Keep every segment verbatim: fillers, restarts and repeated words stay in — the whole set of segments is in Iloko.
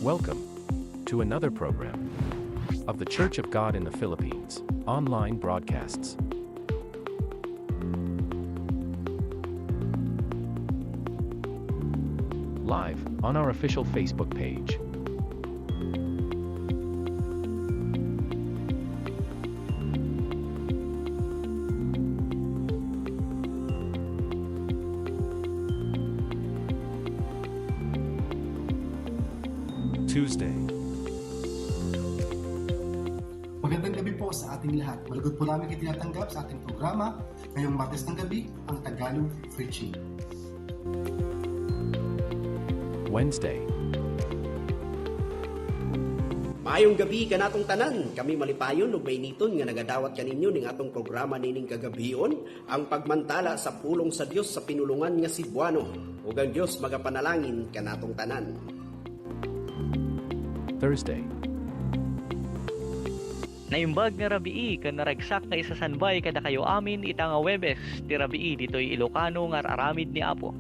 Welcome to another program of The Church of God in the Philippines online broadcasts. Live on our official Facebook page. Tuesday. Magandang gabi po sa ating lahat. Malugod po namin kayo tinatanggap sa ating programa ngayong Martes ng gabi, ang Tagalog Preaching. Wednesday. Maayong gabi kanatong tanan. Kami malipayon ug mainiton nga nagadawat kaninyo ning atong programa nining kagabion, ang pagmantala sa pulong sa Dios sa pinulongan nga Cebuano. Ug ang Dios magapanalangin kanatong tanan. Thursday. Naimbag nga rabii ken naragsak nga isasanbay kadakayo amin ita nga Huwebes ti rabii ditoy Ilocano nga ar-aramid ni Apo.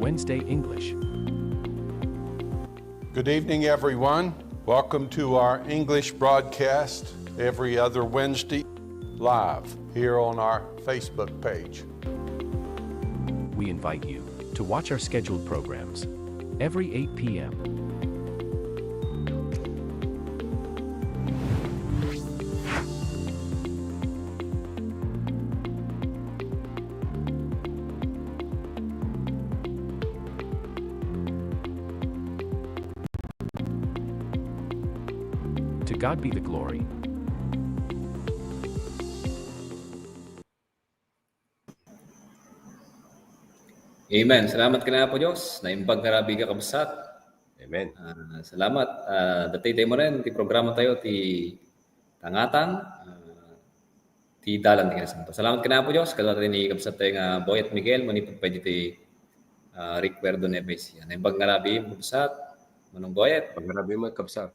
Wednesday English. Good evening, everyone. Welcome to our English broadcast every other Wednesday, live here on our Facebook page. We invite you to watch our scheduled programs every eight p.m. To God be the glory. Amen. Salamat ken Apo Dios. Naimbag nga rabii, kakabsat. Amen. Ah, salamat. Ah, datayo manen ti programa tayo ti Tangatang, ah, ti Dalan ti Kinasanto. Salamat ken Apo Dios. Kadua tayo ni kabsat tayo nga Boyet Miguel, manipud pay ditoy, ah, Recuerdo Nueva Ecija. Naimbag nga rabii, kabsat. Manong Boyet. Naimbag nga rabii, kabsat.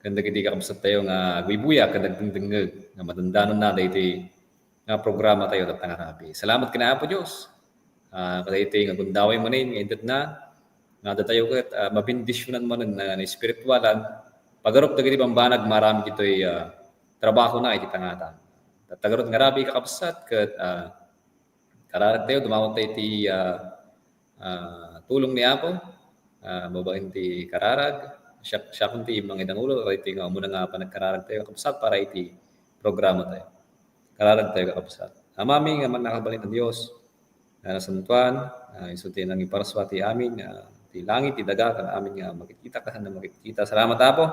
Ken dagiti kakabsat tayo nga agbuybuya ken agdengdengngeg nga madandanonna daytoy nga programa tayo tatta nga rabii. Salamat ken Apo Dios. Ah, kadaytoy nga gundaway manen nga intedna, nga datayo ket, ah, mabendisionan manen nga espiritualan, pagarup dagiti bambanag maaramid ditoy, ah, trabahona iti tangatang. Tatta garud nga rabii, kakabsat, ket, ah, kararag tayo, dumawat tayo iti, ah, ah, tulong ni Apo, ah, babaen ti kararag. Siak, siakon ti mangidangulo, daytoy nga umuna nga panagkararag tayo, kakabsat, para iti programa tayo. Kararag tayo, kakabsat. Amami nga mannakabalin a Dios, nga nasantoan, ah, isu ti nangiparsua ti amin, ah, ti langit, ti daga, ken amin nga makitkita, ken saan a makitkita. Salamat, Apo.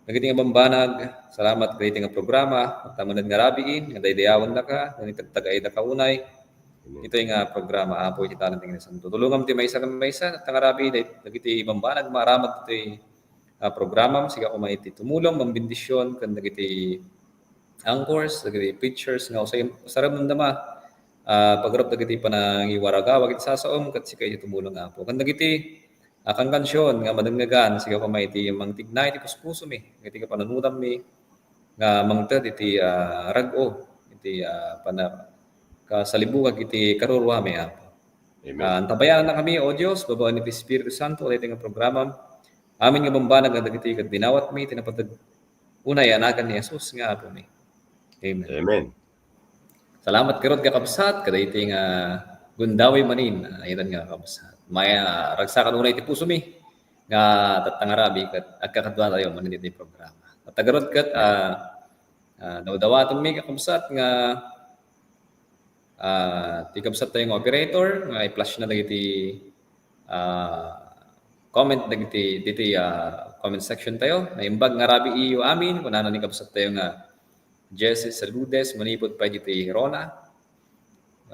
Dagiti nga bambanag, salamat kadaytoy nga programa, tatta manen nga rabii, nga daydayawendaka, ken itagtagaydaka unay. Amen. Ditoy nga programa, Apo, iti Dalan ti Kinasanto. Tulongam ti maysa ken maysa, tatta nga rabii, day-, dagiti bambanag maaramid ditoy, ah, programam, sika koma iti tumulong, mambendision, ken dagiti anchors, dagiti preachers nga usa-, usarem damdama, ah, pagarup dagiti panangiwaragawag iti sasaom, ket sika iti tumulong, Apo. Ken dagiti, ah, kankansion nga madengngegan, sika koma iti mangtigna iti puspusomi, iti kapanunotammi, nga mangted iti, ah, rag-o, iti, ah, pana-, kasalibugak iti karuruami, Apo. Amen. Ah, antabayannakami, O Dios, babaen iti Espiritu Santo, daytoy nga programam. Amin nga bambanag nga dagitoy ket dinawatmi iti napateg unay a nagan ni Jesus nga Apomi. Amen. Amen. Salamat garud, kakabsat, kadaytoy nga gundaway manen, ah, itan nga kakabsat. Maya, ragsakan unay ti pusomi nga tatta nga rabii ket agkakadua tayo manen iti programa. Tatta garud ket, ah, ah, dawdawatenmi, kakabsat, nga Ah, ti kabsat tayo nga operator, nga i-flash na dagiti, ah, comment dagiti, diti, ah, comment section tayo. Naimbag nga rabiiyo amin, kunana ni kabsat tayo nga Jesse Saludes, manipud pay diti Rona.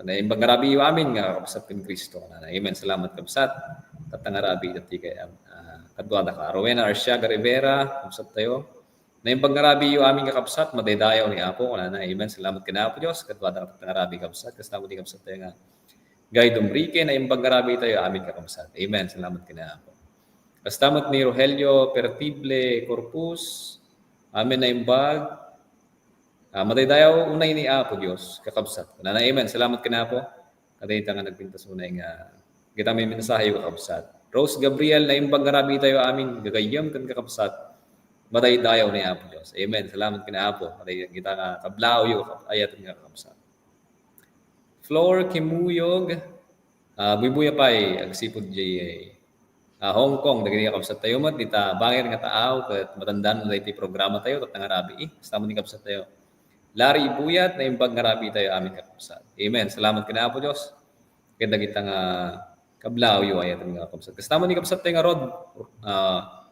Naimbag nga rabiiyo amin nga kabsat ken Cristo. Kunana, amen. Salamat, kabsat. Tatta nga rabii dati kay, ah, kaduada ka. Rowena Arciaga Rivera, kabsat tayo. Naimbag nga rabiiyo amin nga kabsat, madaydayaw ni Apo, kunana, amen. Salamat ken Apo Dios, kaduada nga rabii, kabsat, kasta met ni kabsat tayo nga Guy Dumrique, naimbag nga rabii tayo amin nga kabsat. Amen. Salamat ken Apo. Kasta met ni Rogelio Pertible Corpus, amen, naimbag. Ah, madaydayaw unay ni Apo Dios, kakabsat. Kunana, amen. Salamat ken Apo. Kadayta nga nagpintas unay nga kita may mensahe, kakabsat. Rose Gabriel, naimbag nga rabii tayo amin, gagayyem ken kakabsat, madaydayaw ni Apo Dios. Amen. Salamat ken Apo. Madaydayaw kita nga kablawyo, ayaten nga kakabsat. Flor Kimuyog, ah, buybuya pay, agsipud diay, ah, Hong Kong, dagiti kakabsat tayo met, dita bangir nga taaw, ket matandan dagiti programa tayo, ket nga rabii, kasta met ni kabsat tayo. Larry Ibuyat, naimbag nga rabii tayo amin kakabsat. Amen. Salamat ken Apo Dios. Ket dagita nga kablawyo, ayaten nga kakabsat. Kasta met ni kabsat tayo nga Rod, ah,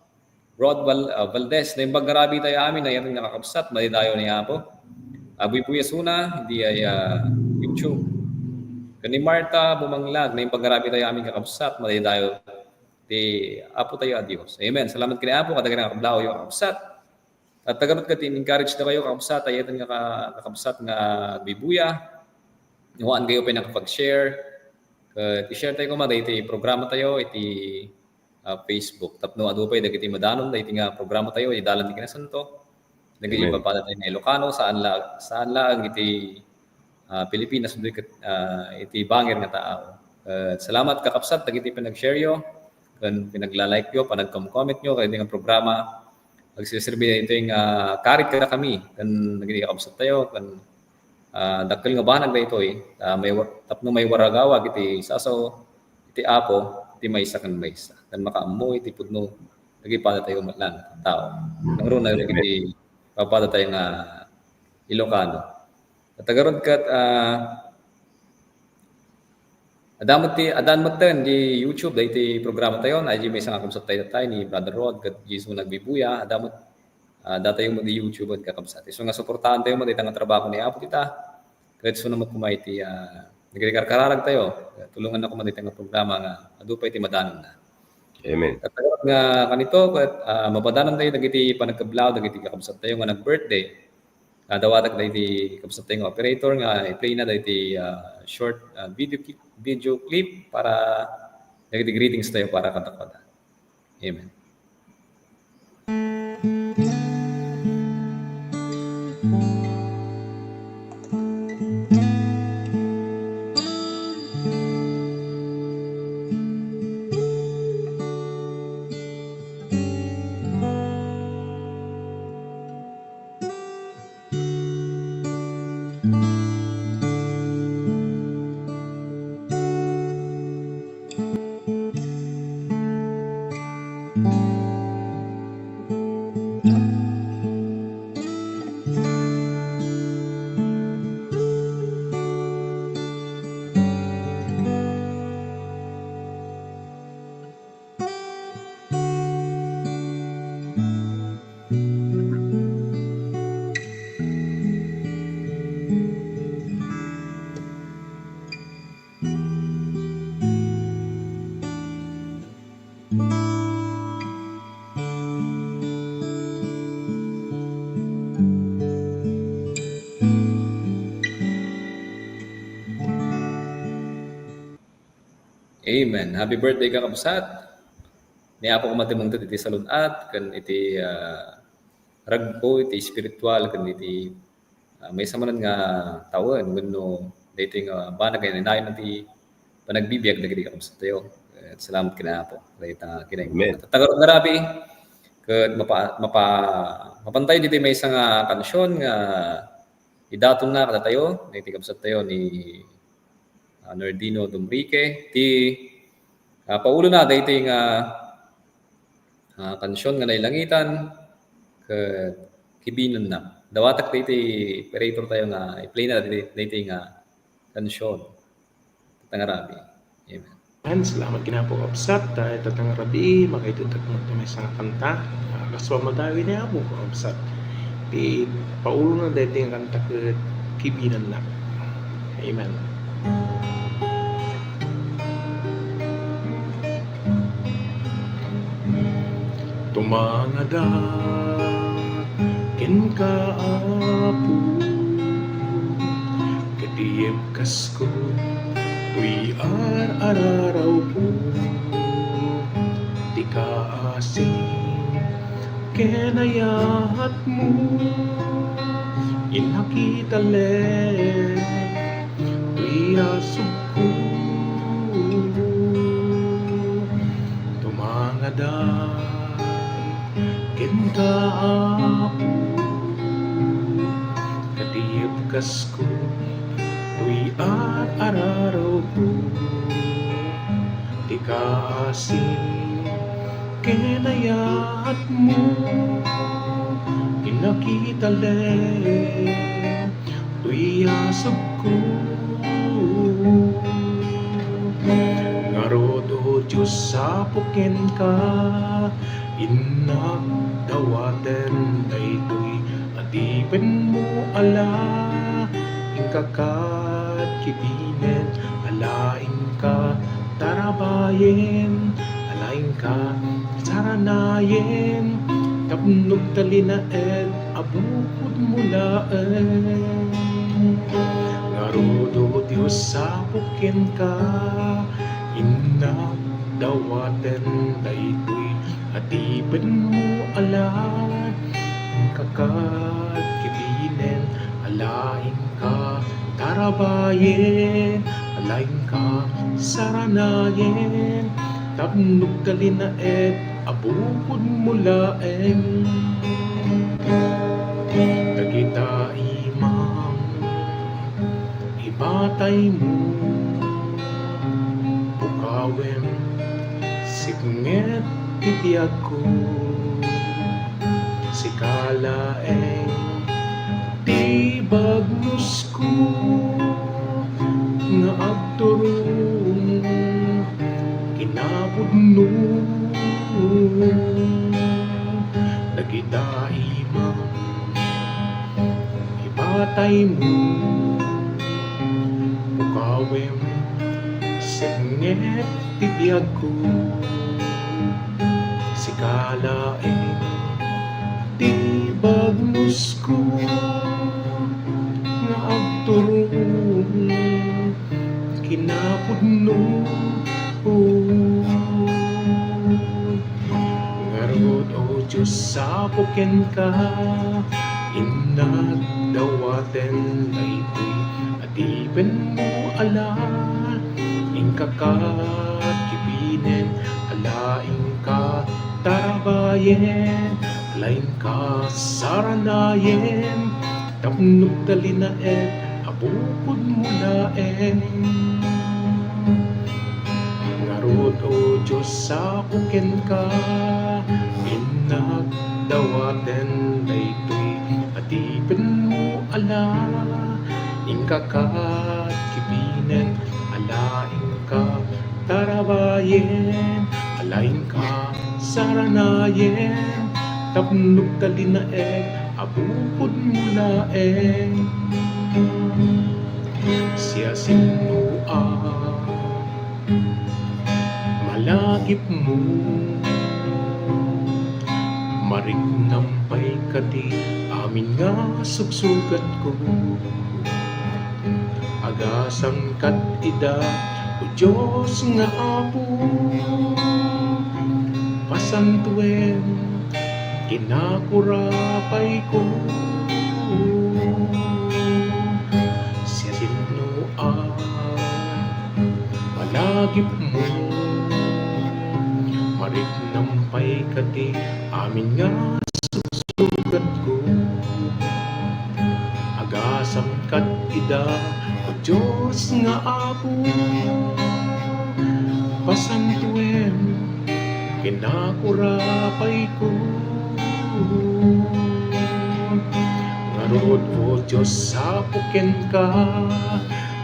Rod Val-, ah, Valdez, naimbag nga rabii tayo amin, ayaten nga kakabsat, madaydayaw ni Apo. Abuy Puyasuna, diay, ah, YouTube. Ken ni Martha Bumanglag, naimbag nga rabii tayo amin kakabsat, madaydayaw ti Apo tayo a Dios. Amen. Salamat ken Apo, kadagiti nga kablawyo, kakabsat. Ket tagarot ket in-encourage da kayo, kakabsat, ayaten nga ka-, kakabsat nga agbibuya. Nuan kayo pay nakapag-share. Ket i-share tayo koma daytoy programa tayo iti, ah, Facebook. Tapno adu pay dagiti madanon daytoy nga programa tayo, iti Dalan ti Kinasanto. Dagiti Amen. Ipapada tayo nga Ilocano, saan la-, saan laeng iti ah, Pilipinas, ditoy ket, ah, iti bangir nga taaw. Ket salamat, kakabsat, dagiti pinag-share yo, ken pinagla-like yo, panagcom-comment yo, kadagiti nga programa. Agsiserbi daytoy nga karit kadakami, ken dagiti kakabsat tayo, ken, ah, dakkel nga banag daytoy, ah, may wa-, tapno maiwaragawa iti sasaw, iti Apo, iti maysa ken maysa, ken makaammo iti pudno, dagiti pada tayo met laeng nga tao. Nangruna Amen. Dagiti pada tayo nga Ilocano. Ket tagarot ket, ah, adda met ti, addan metten di YouTube, daytoy programa tayo, na di maysa nga kabsat tayo tay ni Brother Rod, ket Jason nagbibuya, adda met, ah, datayo met di YouTube ket kakabsat. Isu nga suportahan tayo met ita nga trabaho ni Apo ita, ket isu met koma iti, ah, nagrikarkararag tayo, tulongan na koma dita nga programa nga adu pay ti madanonna. Amen. Ket tagarot nga kanito, ket, ah, mapadanan tayo dagiti panagkablaw, dagiti kakabsat tayo nga nag-birthday. Ah, dawatek daydi kabsat tayo nga operator nga i-play na daydi, ah, short, ah, video ki-, video clip para dagiti greetings tayo para kadakuada. Amen. Amen. Happy birthday, kakabsat. Ni Apo koma ti mangted iti salun-at, ken iti, ah, ragko, iti espiritual, ken iti, ah, maysa manen nga tawen, wenno daytoy nga banag nga inayon ti panagbibiag dagiti kakabsat tayo. Eh, salamat ken Apo. Dayta nga kinay-, Amen. Tagarot nga rabii, ket mapa-, mapa-, mapantay ditoy maysa nga kansion nga idatonna kadatayo, daytoy kabsat tayo ni, ah, Nordino Dumrique. Ti, ah, paulona daytoy nga, ah, kansion nga nailangitan, ket Kibinennak. Dawatek daytoy operator tayo nga i-play na daytoy, daytoy nga kansion. Tatangarabi. Amen. Amen. Salamat ken Apo, kakabsat. Ah, ita nga rabii, makaitedtak met ti maysa nga kanta. Ah, kas pamadayo ni Apo, kakabsat. Ti paulona daytoy nga kanta ket Kibinennak. Amen. Tumangada kenka, Apo, ket iyebkasko toy ar-ararawko. Ti kaasi ken ayatmo, inakita laeng toy asugko. Kenka, Apo, kadi ipkasko toy ar-ararowko ti kaasi ken ayatmo, inakita laeng toy asubko. Ngarud, O Dios, Apo, kenka, innak dawaten daytoy adipenmo a la, inka ket kibinen a la, inka tarabayen, a la, inka saranayen, tapno agtalinaed a bukodmo laeng. Ngarud, O Dios, Apo, kenka, innak dawaten daytoy adipenmo a la, inka ket kibinen a la, inka tarabayen, a la, inka saranayen, tapno agtalinaed a bukodmo laeng. Dagita imam, ipataymo, pukawem, sipnget ti biagko. Sika laeng ti bagnusko nga agturong kinapudno. Dagita imam, ipataymo, pukawem, sipnget ti biagko. Sika laeng ti bagnusko nga agturong kinapudno. Ngarud, O Dios, Apo, kenka, innak dawaten daytoy adipenmo a la, inka ket kibinen a la, inka tarabayen, a la, inka saranayen, tapno agtalinaed a bukodmo laeng. Ngarud, O Dios, Apo, kenka, innak dawaten daytoy adipenmo a la, inka ket kibinen a la, inka tarabayen, a la, inka saranayen, tapno agtalinaed a bukodmo laeng. Siasinoak, malagipmo, mariknam pay kadi amin nga sugsugatko. Agasam ket ida, O Dios nga Apo, pasantuem, kinakurapayko. Siasinoak, malagipmo, mariknam pay kadi amin nga sugsugatko. Agasam ket ida, O Dios nga Apo, pasantuem, kinakurapayko. Ngarud, O Dios, Apo, kenka,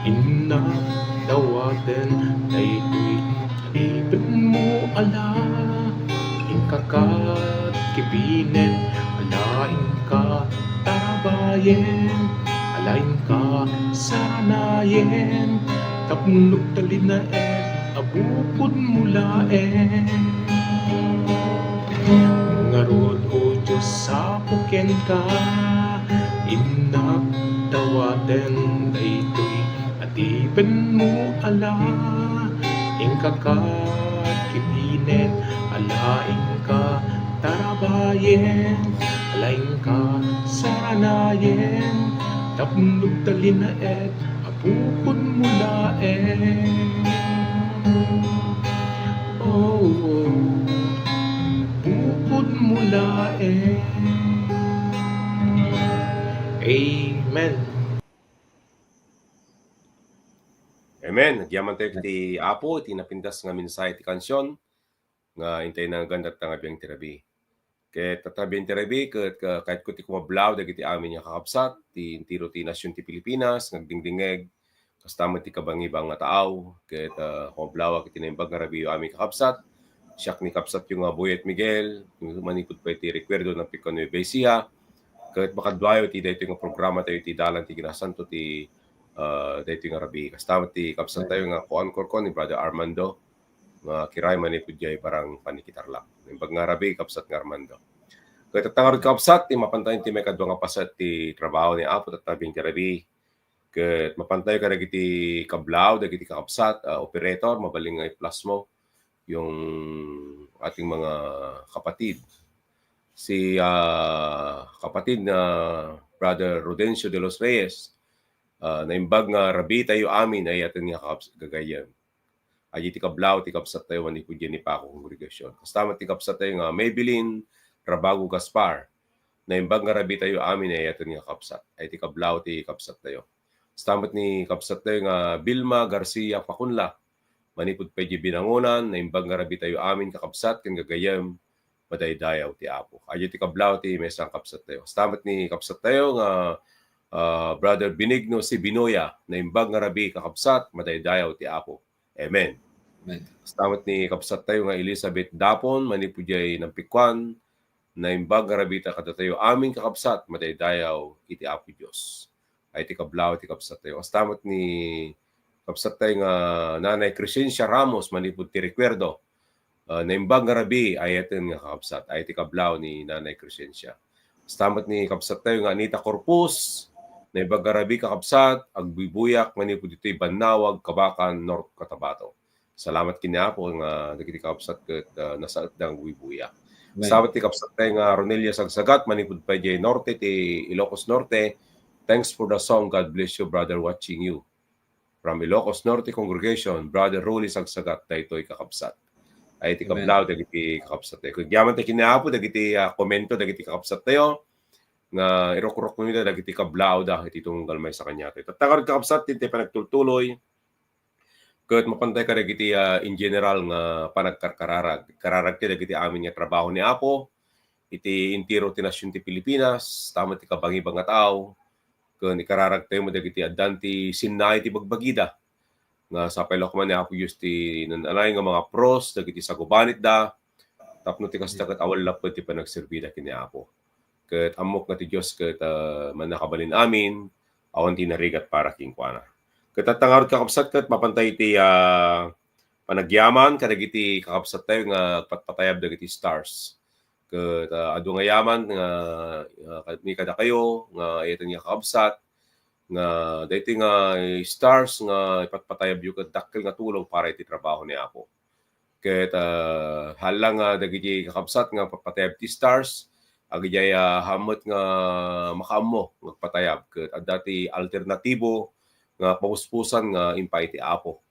innak dawaten daytoy adipenmo a la, inka ket kibinen a la, inka tarabayen, a la, inka saranayen, tapno agtalinaed a bukodmo laeng. Ngarud, O Dios, Apo, kenka, innak dawaten daytoy adipenmo a la, inka ket kibinen a la, inka tarabayen, a la, inka saranayen, tapno agtalinaed a bukodmo laeng. Oh, oh. Bukod mo laeng. Amen. Amen. Nagyaman tayo iti Apo, iti napintas nga mensahe ti kansion nga intay nanggan tatta nga biag ti rabii. Ket tatta nga biag ti rabii, ket, ka-, kayatko ti kumablaw dagiti amin nga kakabsat, ti entero ti nasion ti Pilipinas, nga agdingdingngeg, kasta met ti kabangibang nga taaw, ket, ah, kumablawak iti naimbag nga rabiiyo amin kakabsat. Siak ni kabsatyo nga Boyet Miguel, manipud pay ti rekuerdo ng Picon Nueva Ecija, ket makaduayo ti daytoy nga programa tayo iti Dalan ti Kinasanto ti, ah, daytoy nga rabii. Kasta met ti kabsat tayo nga kuan korkon ni Brother Armando, nga kiray manipud jay barang Paniki Tarlac. Naimbag nga rabii, kabsat nga Armando. Ket tatta ngarud, kabsat, ti mapan tayo ti maikadua nga paset ti trabaho ni Apo, tatta nga biag ti rabii. Ket mapan tayo kadagiti kablaw, dagiti kakabsat, ah, operator, mabalin nga i-plus mo yung ating mga kapatid. Si, ah, kapatid na Brother Rodencio de los Reyes, ah, naimbag nga rabii tayo amin, ay atin nga kakabs-, gagayyem. Ay ti kablaw ti kabsat tayo manipud diay ni Paco Congregation. Kasta met ti kabsat tayo nga Maybelline Rabago Gaspar. Naimbag nga rabii tayo amin, ay atin nga kabsat. Ay ti kablaw ti kabsat tayo. Kasta met ni kabsat tayo nga Vilma Garcia Facunla. Manipud pay diay Binangonan, naimbag nga rabii tayo amin kakabsat ken gagayyem, madaydayaw ti Apo. Ay ti kablaw ti maysa nga kabsat tayo. Kasta met ni kabsat tayo nga, ah, Brother Benigno C. Binoya, naimbag nga rabii kakabsat, madaydayaw ti Apo. Amen. Amen. Kasta met ni kabsat tayo nga Elizabeth Dapon, manipud diay Nampikwan, naimbag nga rabii ta kadatayo amin kakabsat, madaydayaw iti Apo Dios. Ay ti kablaw ti kabsat tayo. Kasta met ni kabsat tayo nga Nanay Crescencia Ramos, manipud ti rekuerdo. Ah, naimbag nga rabii, ay atin nga kakabsat. Ay ti kablaw ni Nanay Crescencia. Kasta met ni kabsat tayo nga Anita Corpus, naimbag nga rabii kakabsat, agbuybuyak manipud ditoy Bannawag, Kabacan, North Cotabato. Salamat ken ni Apo nga dagiti kakabsat ket, ah, nasaetda nga agbuybuyak. Amen. Kasta met ti kabsat tayo nga Ronelia Sagsagat, manipud pay diay Norte ti Ilocos Norte. Thanks for the song. God bless you, brother, watching you. From Ilocos Norte Congregation, Brother Rolly Sagsagat, daytoy kakabsat. Ay ti Amen. Kablaw dagiti kakabsat tayo. Kagyaman tayo ken ni Apo dagiti, ah, komento dagiti kakabsat tayo nga irukruknonda dagiti kablawda iti tunggal maysa kaniatayo. Tatta ngarud, kakabsat, ti panagtultuloy ket mapan tayo kadagiti, ah, in general nga panagkarkararag. Kararag ti dagiti amin nga trabaho ni Apo iti entero ti nasion ti Pilipinas, kasta met ti kabangibang nga taaw, ken ikararag tayo met dagiti addan ti sinnaay ti bagbagida. Nga sapay la koma ni Apo Dios ti naan-anay nga mga pros dagiti sagubanitda, tapno ti kasta ket awan lapped ti panagserbida ken ni Apo. Ket ammok nga ti Dios ket, ah, mannakabalin amin, awan ti narigat para kenkuana. Ket tatta ngarud, kakabsat, ket mapan tayo iti, ah, panagyaman kadagiti kakabsat tayo nga patpatayab dagiti stars. Ket, ah, adu nga yaman nga, ah, ni kadakayo nga ay atin nga kakabsat nga daytoy nga stars nga ipatpatayabyo ket dakkel nga tulong para iti trabaho ni Apo. Ket, ah, haan la nga dagiti kakabsat nga patpatayab ti stars, agidiay, ah, haan met nga makaammo nga agpatayab ket adda ti alternatibo nga papuspusan nga impaay ti Apo.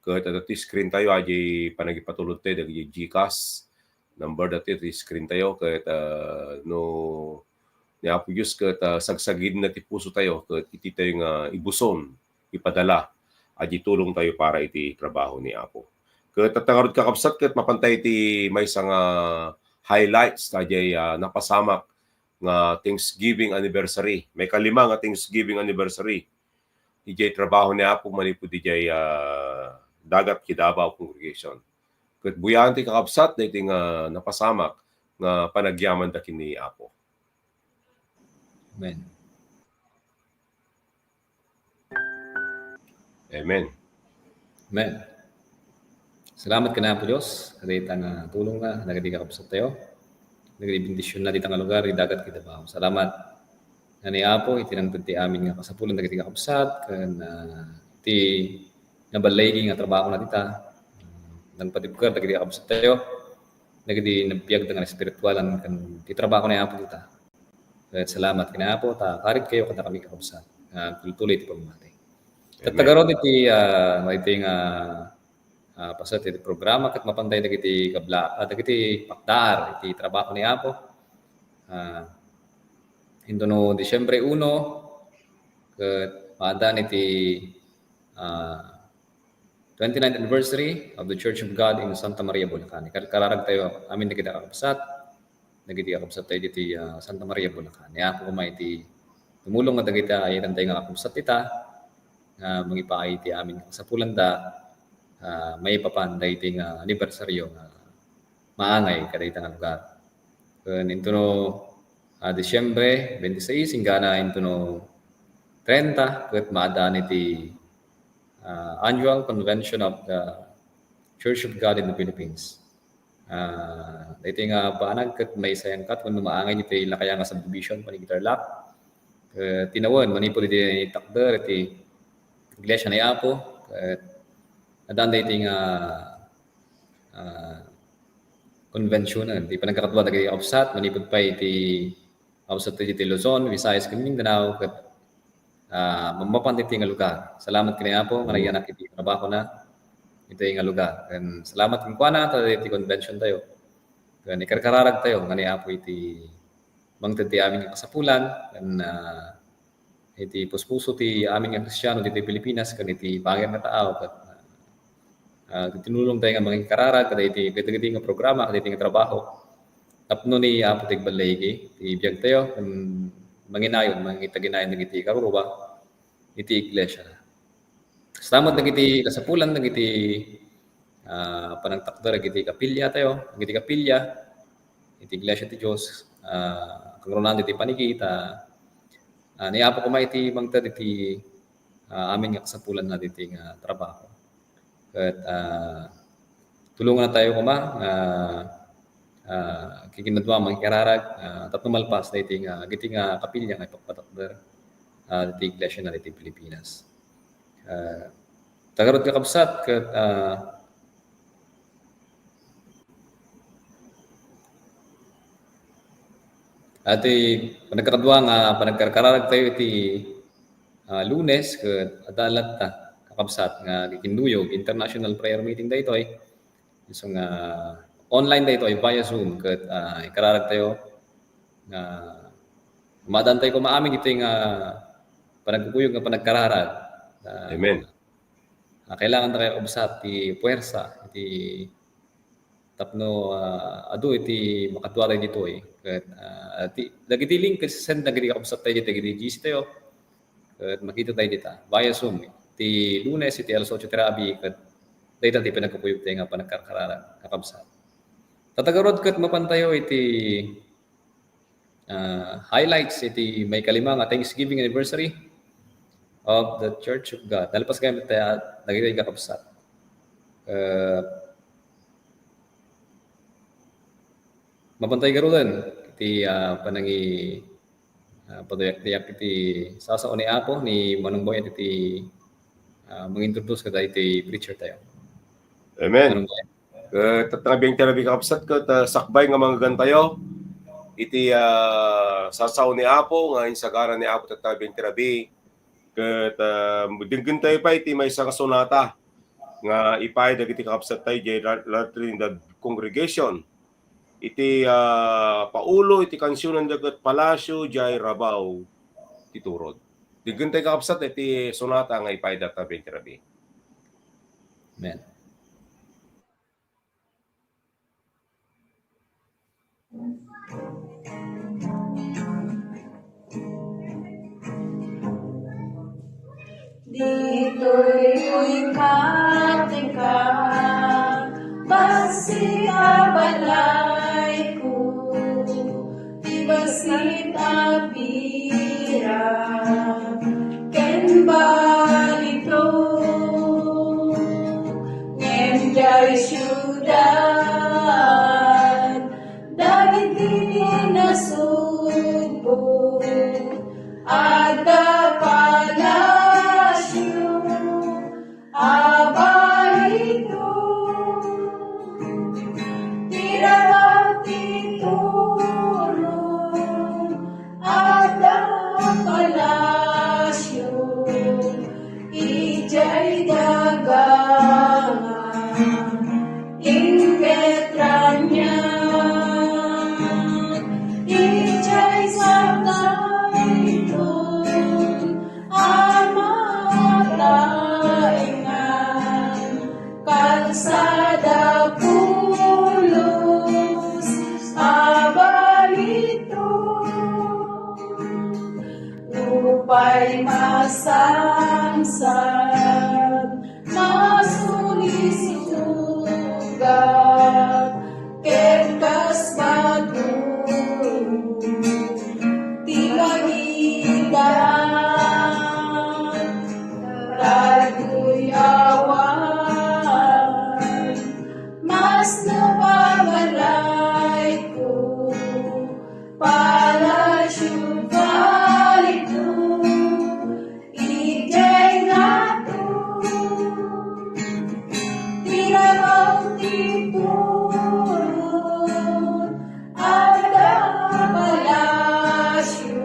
Ket adda ti screen tayo, agidiay panagipatulod tayo dagiti GCash number, dati ti screen tayo ket, ah, no ni Apo Dios ket, ah, sagsagidna ti puso tayo ket iti tayo nga ibuson, ipadala, agidiay tulong tayo para iti trabaho ni Apo. Ket tatta ngarud, kakabsat, ket mapan tayo iti maysa nga highlights ta diay, ah, napasamak nga Thanksgiving anniversary. Maikalima nga Thanksgiving anniversary idiay trabaho ni Apo manipud idiay, ah, Dagat ti Davao Congregation. Ket buyaen ti, kakabsat, daytoy nga napasamak nga panagyamanda ken ni Apo. Amen. Amen. Amen. Salamat ken Apo Dios kadayta nga tulongna dagiti kakabsat tayo. Dagiti bendisionna dita nga lugar, iti Dagat ti Davao. Salamat nga ni Apo iti nangted ti amin nga kasapulan dagiti kakabsat ken, ah, iti naballigi nga trabahona dita. Nangpatibker dagiti kakabsat tayo dagiti nagbiagda nga espiritualan ken ti trabaho ni Apo dita. Ket salamat ken Apo ta karitkayo kadakami, kakabsat, nga agtultuloy ti pammati. Amen. Tatta ngarud iti, ah, iti nga ah, paset iti programa ket mapantayo dagiti kabla-, ah, dagiti pakdaar iti trabaho ni Apo. Ah, intono Disyembre uno, ket maaddaan iti, ah, twenty-ninth anniversary of the Church of God in Santa Maria, Bulacan. Ikar-, kararagtayo amin dagiti kakabsat dagiti kakabsat tayo diti, ah, Santa Maria, Bulacan. Ni Apo koma iti tumulong nga dagita ay itantayo nga kakabsat ita, nga mangipaay iti amin kasapulanda, ah, maipapan daytoy nga anibersaryo nga maangay kadayta nga lugar. Ken intono, ah, Disyembre twenty-six, inggana intono treinta, ket maaddaan iti, ah, Annual Convention of the Church of God in the Philippines. Ah, daytoy nga banag ket maysa a yangkat wenno maangay ditoy Lakaya nga subdivision, panagtarlak. Ket tinawen manipud iti takder iti Iglesia ni Apo, ket addaan daytoy nga, ah, konbensionen, ti panagkakadua dagiti kakabsat, manipud pay iti kakabsat iti Luzon, Visayas, ken Mindanao, ket, ah, mamapan iti nga lugar. Salamat ken ni Apo nga nayanak iti trabahona iti nga lugar. Ken salamat kenkuana ta iti convention tayo. Ken ikarkararag tayo nga ni Apo iti mangted ti amin nga kasapulan, ken, ah, iti puspuso ti amin nga Kristiano ditoy Pilipinas, ken iti bangir nga taaw, ket, ah, tinulong tayo nga mangikararag kadagiti, kadagiti nga programa, kadagiti nga trabaho. Tapno ni Apo ti agballigi ti biag tayo, ken manginayon, mangitaginayon dagiti karuruba iti iglesia. Salamat dagiti kasapulan, dagiti, ah, panangtakder, dagiti kapilya tayo, dagiti kapilya, iti iglesia ti Dios, ah, kangrunan iti paniki, ta, ah, ni Apo koma iti mangted iti, ah, amin nga kasapulan na diti nga trabaho. Ket, ah, tulongan tayo koma nga, ah, kikinadua mangikararag, ah, tapno malpas daytoy nga, dagiti nga kapilya nga ipakpatakder, ah, ti iglesia na diti Pilipinas. Ah, tagarud nga kabsat, ket, ah, iti panagkakadua nga panagkarkararag tayo iti, ah, Lunes, ket adda latta, kakabsat, nga kikinnuyog, international prayer meeting daytoy. Isu nga online daytoy via Zoom, ket, ah, ikararag tayo nga maaddaan tayo koma amin ditoy nga panagkukuyog nga panagkararag. Ah, Amen. Ah, kailangan tayo, kakabsat, ti puwersa, iti tapno, ah, adu iti makadua tayo ditoy. Ket, ah, ti, dagiti link ket send dagiti kakabsat tayo, dagiti G C tayo. Ket makita tayo dita via Zoom. Ti Lunes, iti alas otso ti rabii, ket dayta ti panagkukuyog tayo nga panagkarkararag, kakabsat. Tatagarud ket mapan tayo iti, ah, highlights iti maikalima nga Thanksgiving anniversary of the Church of God. Nalpas kami tayo, dagiti kakabsat. Ah, mapan tayo garuden iti, ah, panangi-, ah, padayak-dayak iti sasao ni Apo, ni Manong Boy, iti, ah, mangintroduce kada iti preacher tayo. Amen. Manong Boy. Ket tatta nga biag ti rabii, kakabsat, ket, ah, sakbay nga manggantayo iti, ah, sasao ni Apo, nga insagana ni Apo tatta nga biag ti rabii. Ket, ah, denggentayo pay iti maysa nga sonata nga ipaay dagiti kakabsat tayo diay La-, La Trinidad Congregation. Iti, ah, paulo iti kansionanda ket Palasio diay Rabaw ti Turod. Denggentayo, kakabsat, iti sonata nga ipaay tatta nga biag ti rabii. Amen. Ditoy katika, bassit a balayko, ti bassit a bira ken balito, ngem diay siudad, dagiti nasugbo, adda palasio a balito. Ti rabaw ti Turod, adda palasio idiay daga. Sad, masulisugak, ket kas batu, ti magitan, daytoy awan, mas no pamalayko, palasyo, palito, idiay nato, ti labaw ti purot, adda palasyo,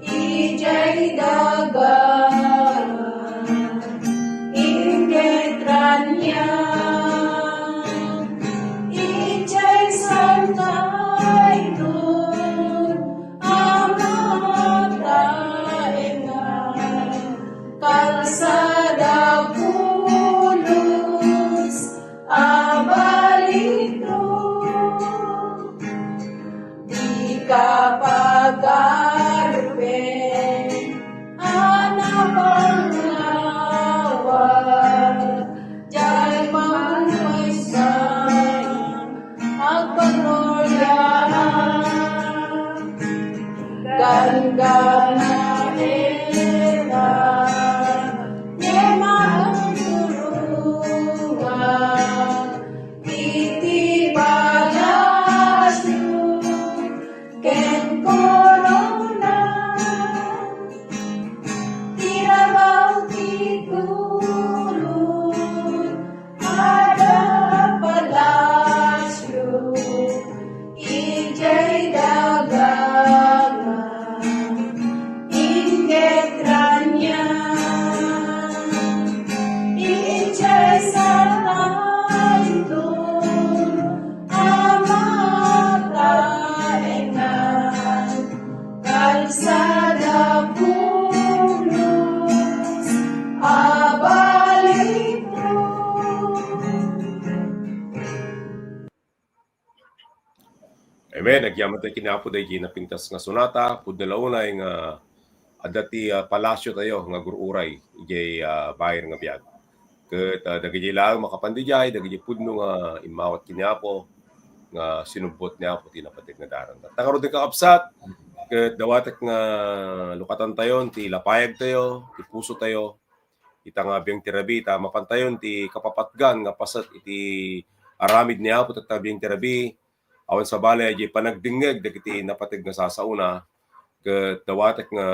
idiay daga, inggit raniag, idiay sangkayton, a mataengan, kalsada pulos a balito, di ka pagkarben a napangawat, diay magumaysa. Agpagloria, gangganna ira, ne maturungan iti palasyo ken korona. Ti labaw ti purot, adda palasyo, idiay daga, inggit raniag, idiay sangkayton a mataengan, kalsada pulos a balito. Amen. Agyaman tayo ken ni Apo daydi napintas nga sonata. Pudno la unay nga adda ti, ah, palasyo tayo nga agur-uray idiay, ah, bayar nga biag. Ket, ah, dagiti laeng makapan idiay, dagiti pudno nga immawat ken ni Apo, nga sinubbot ni Apo ti napateg nga daron. Tatta ngaruden, kakabsat, ket dawatek nga lukatan tayon ti lapayag tayo, ti puso tayo, ita nga biang ti rabii, ta mapan tayon ti kapapatgan nga paset iti aramid ni Apo tatta nga biang ti rabii, awan sabali, idiay panagdengngeg dagiti napateg nga sasaona, ket dawatek nga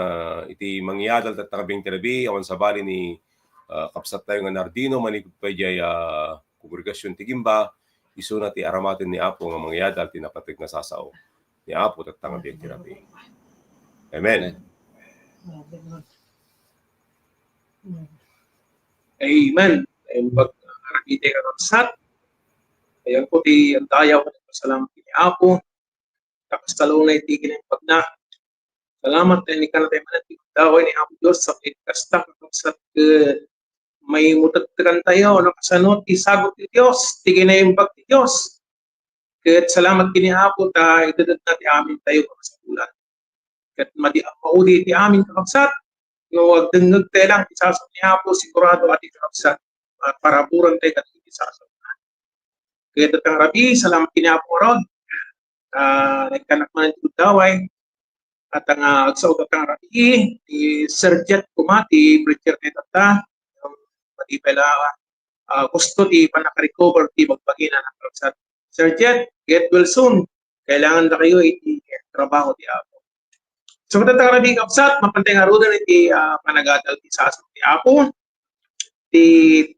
iti mangyadal tatta nga biang ti rabii, awan sabali ni, ah, kabsat tayo nga Nardino, manipud pay idiay, ah, kongregasion ti Gimba, isuna ti aramaten ni Apo nga mangyadal ti napateg nga sasao ni Apo tatta nga biang ti rabii. Amen. Amen. Amen. Naimbag a rabii tayo, kakabsat. Ayan po ti dayaw nga pasalamat ni Apo. Tapos talunay ti kinaimbagna. Salamat tayo ni kanatay manen ti gundaway ni Apo Dios sa kasta, kakabsat, ket maimutettekan tayo no kasano ti sagut ti Dios, ti kinaimbag ti Dios. Ket salamat ken ni Apo ta itedetna ti amin tayo nga kasapulan. Ket madi a maudi ti amin, kakabsat, no agdengngeg tayo lang ti sasaw ni Apo, sigurado a ti kakabsat, ah, paraburan tayo kadagiti sasaw. Ket tatta nga rabii, salamat ken ni Apo ngarud. Ah, naikkanak manen ti gundaway. At nga agsao tatta nga rabii, ni Sir Jet koma, ti preacher tayo tatta. Madi pay la, ah, gusto ti pannakarecover ti bagbagina, kakabsat. Sir Jet, get well soon. Kailangan da kayo iti trabaho ti Apo. So, tatta nga rabii, kakabsat, mapan tayo ngaruden iti, ah, panagadal ti sasaw ti Apo. Ti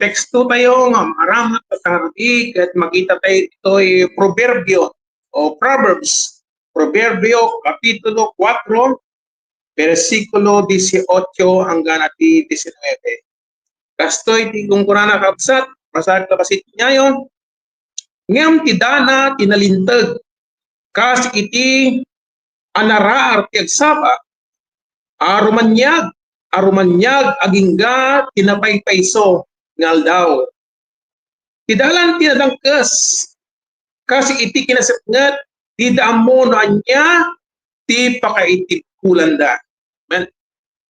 teksto tayo nga maaramat tatta nga rabii, ket makita tayo ditoy Proverbio o Proverbs. Proverbio, Kapitulo kuatro, bersikulo dieciocho anggana ti diecinuebe. Kastoy ti kunkunana, kakabsat, basaen ta bassit nyayo. Ngem ti dana ti nalinteg, kas iti a naraar ti agsapa, a rumaniag, a rumaniag agingga ti napaypayso nga aldaw. Ti dalan ti nadangkes, kas iti kinasepnget, dida ammo no ania ti pakaitibkolanda. Amen.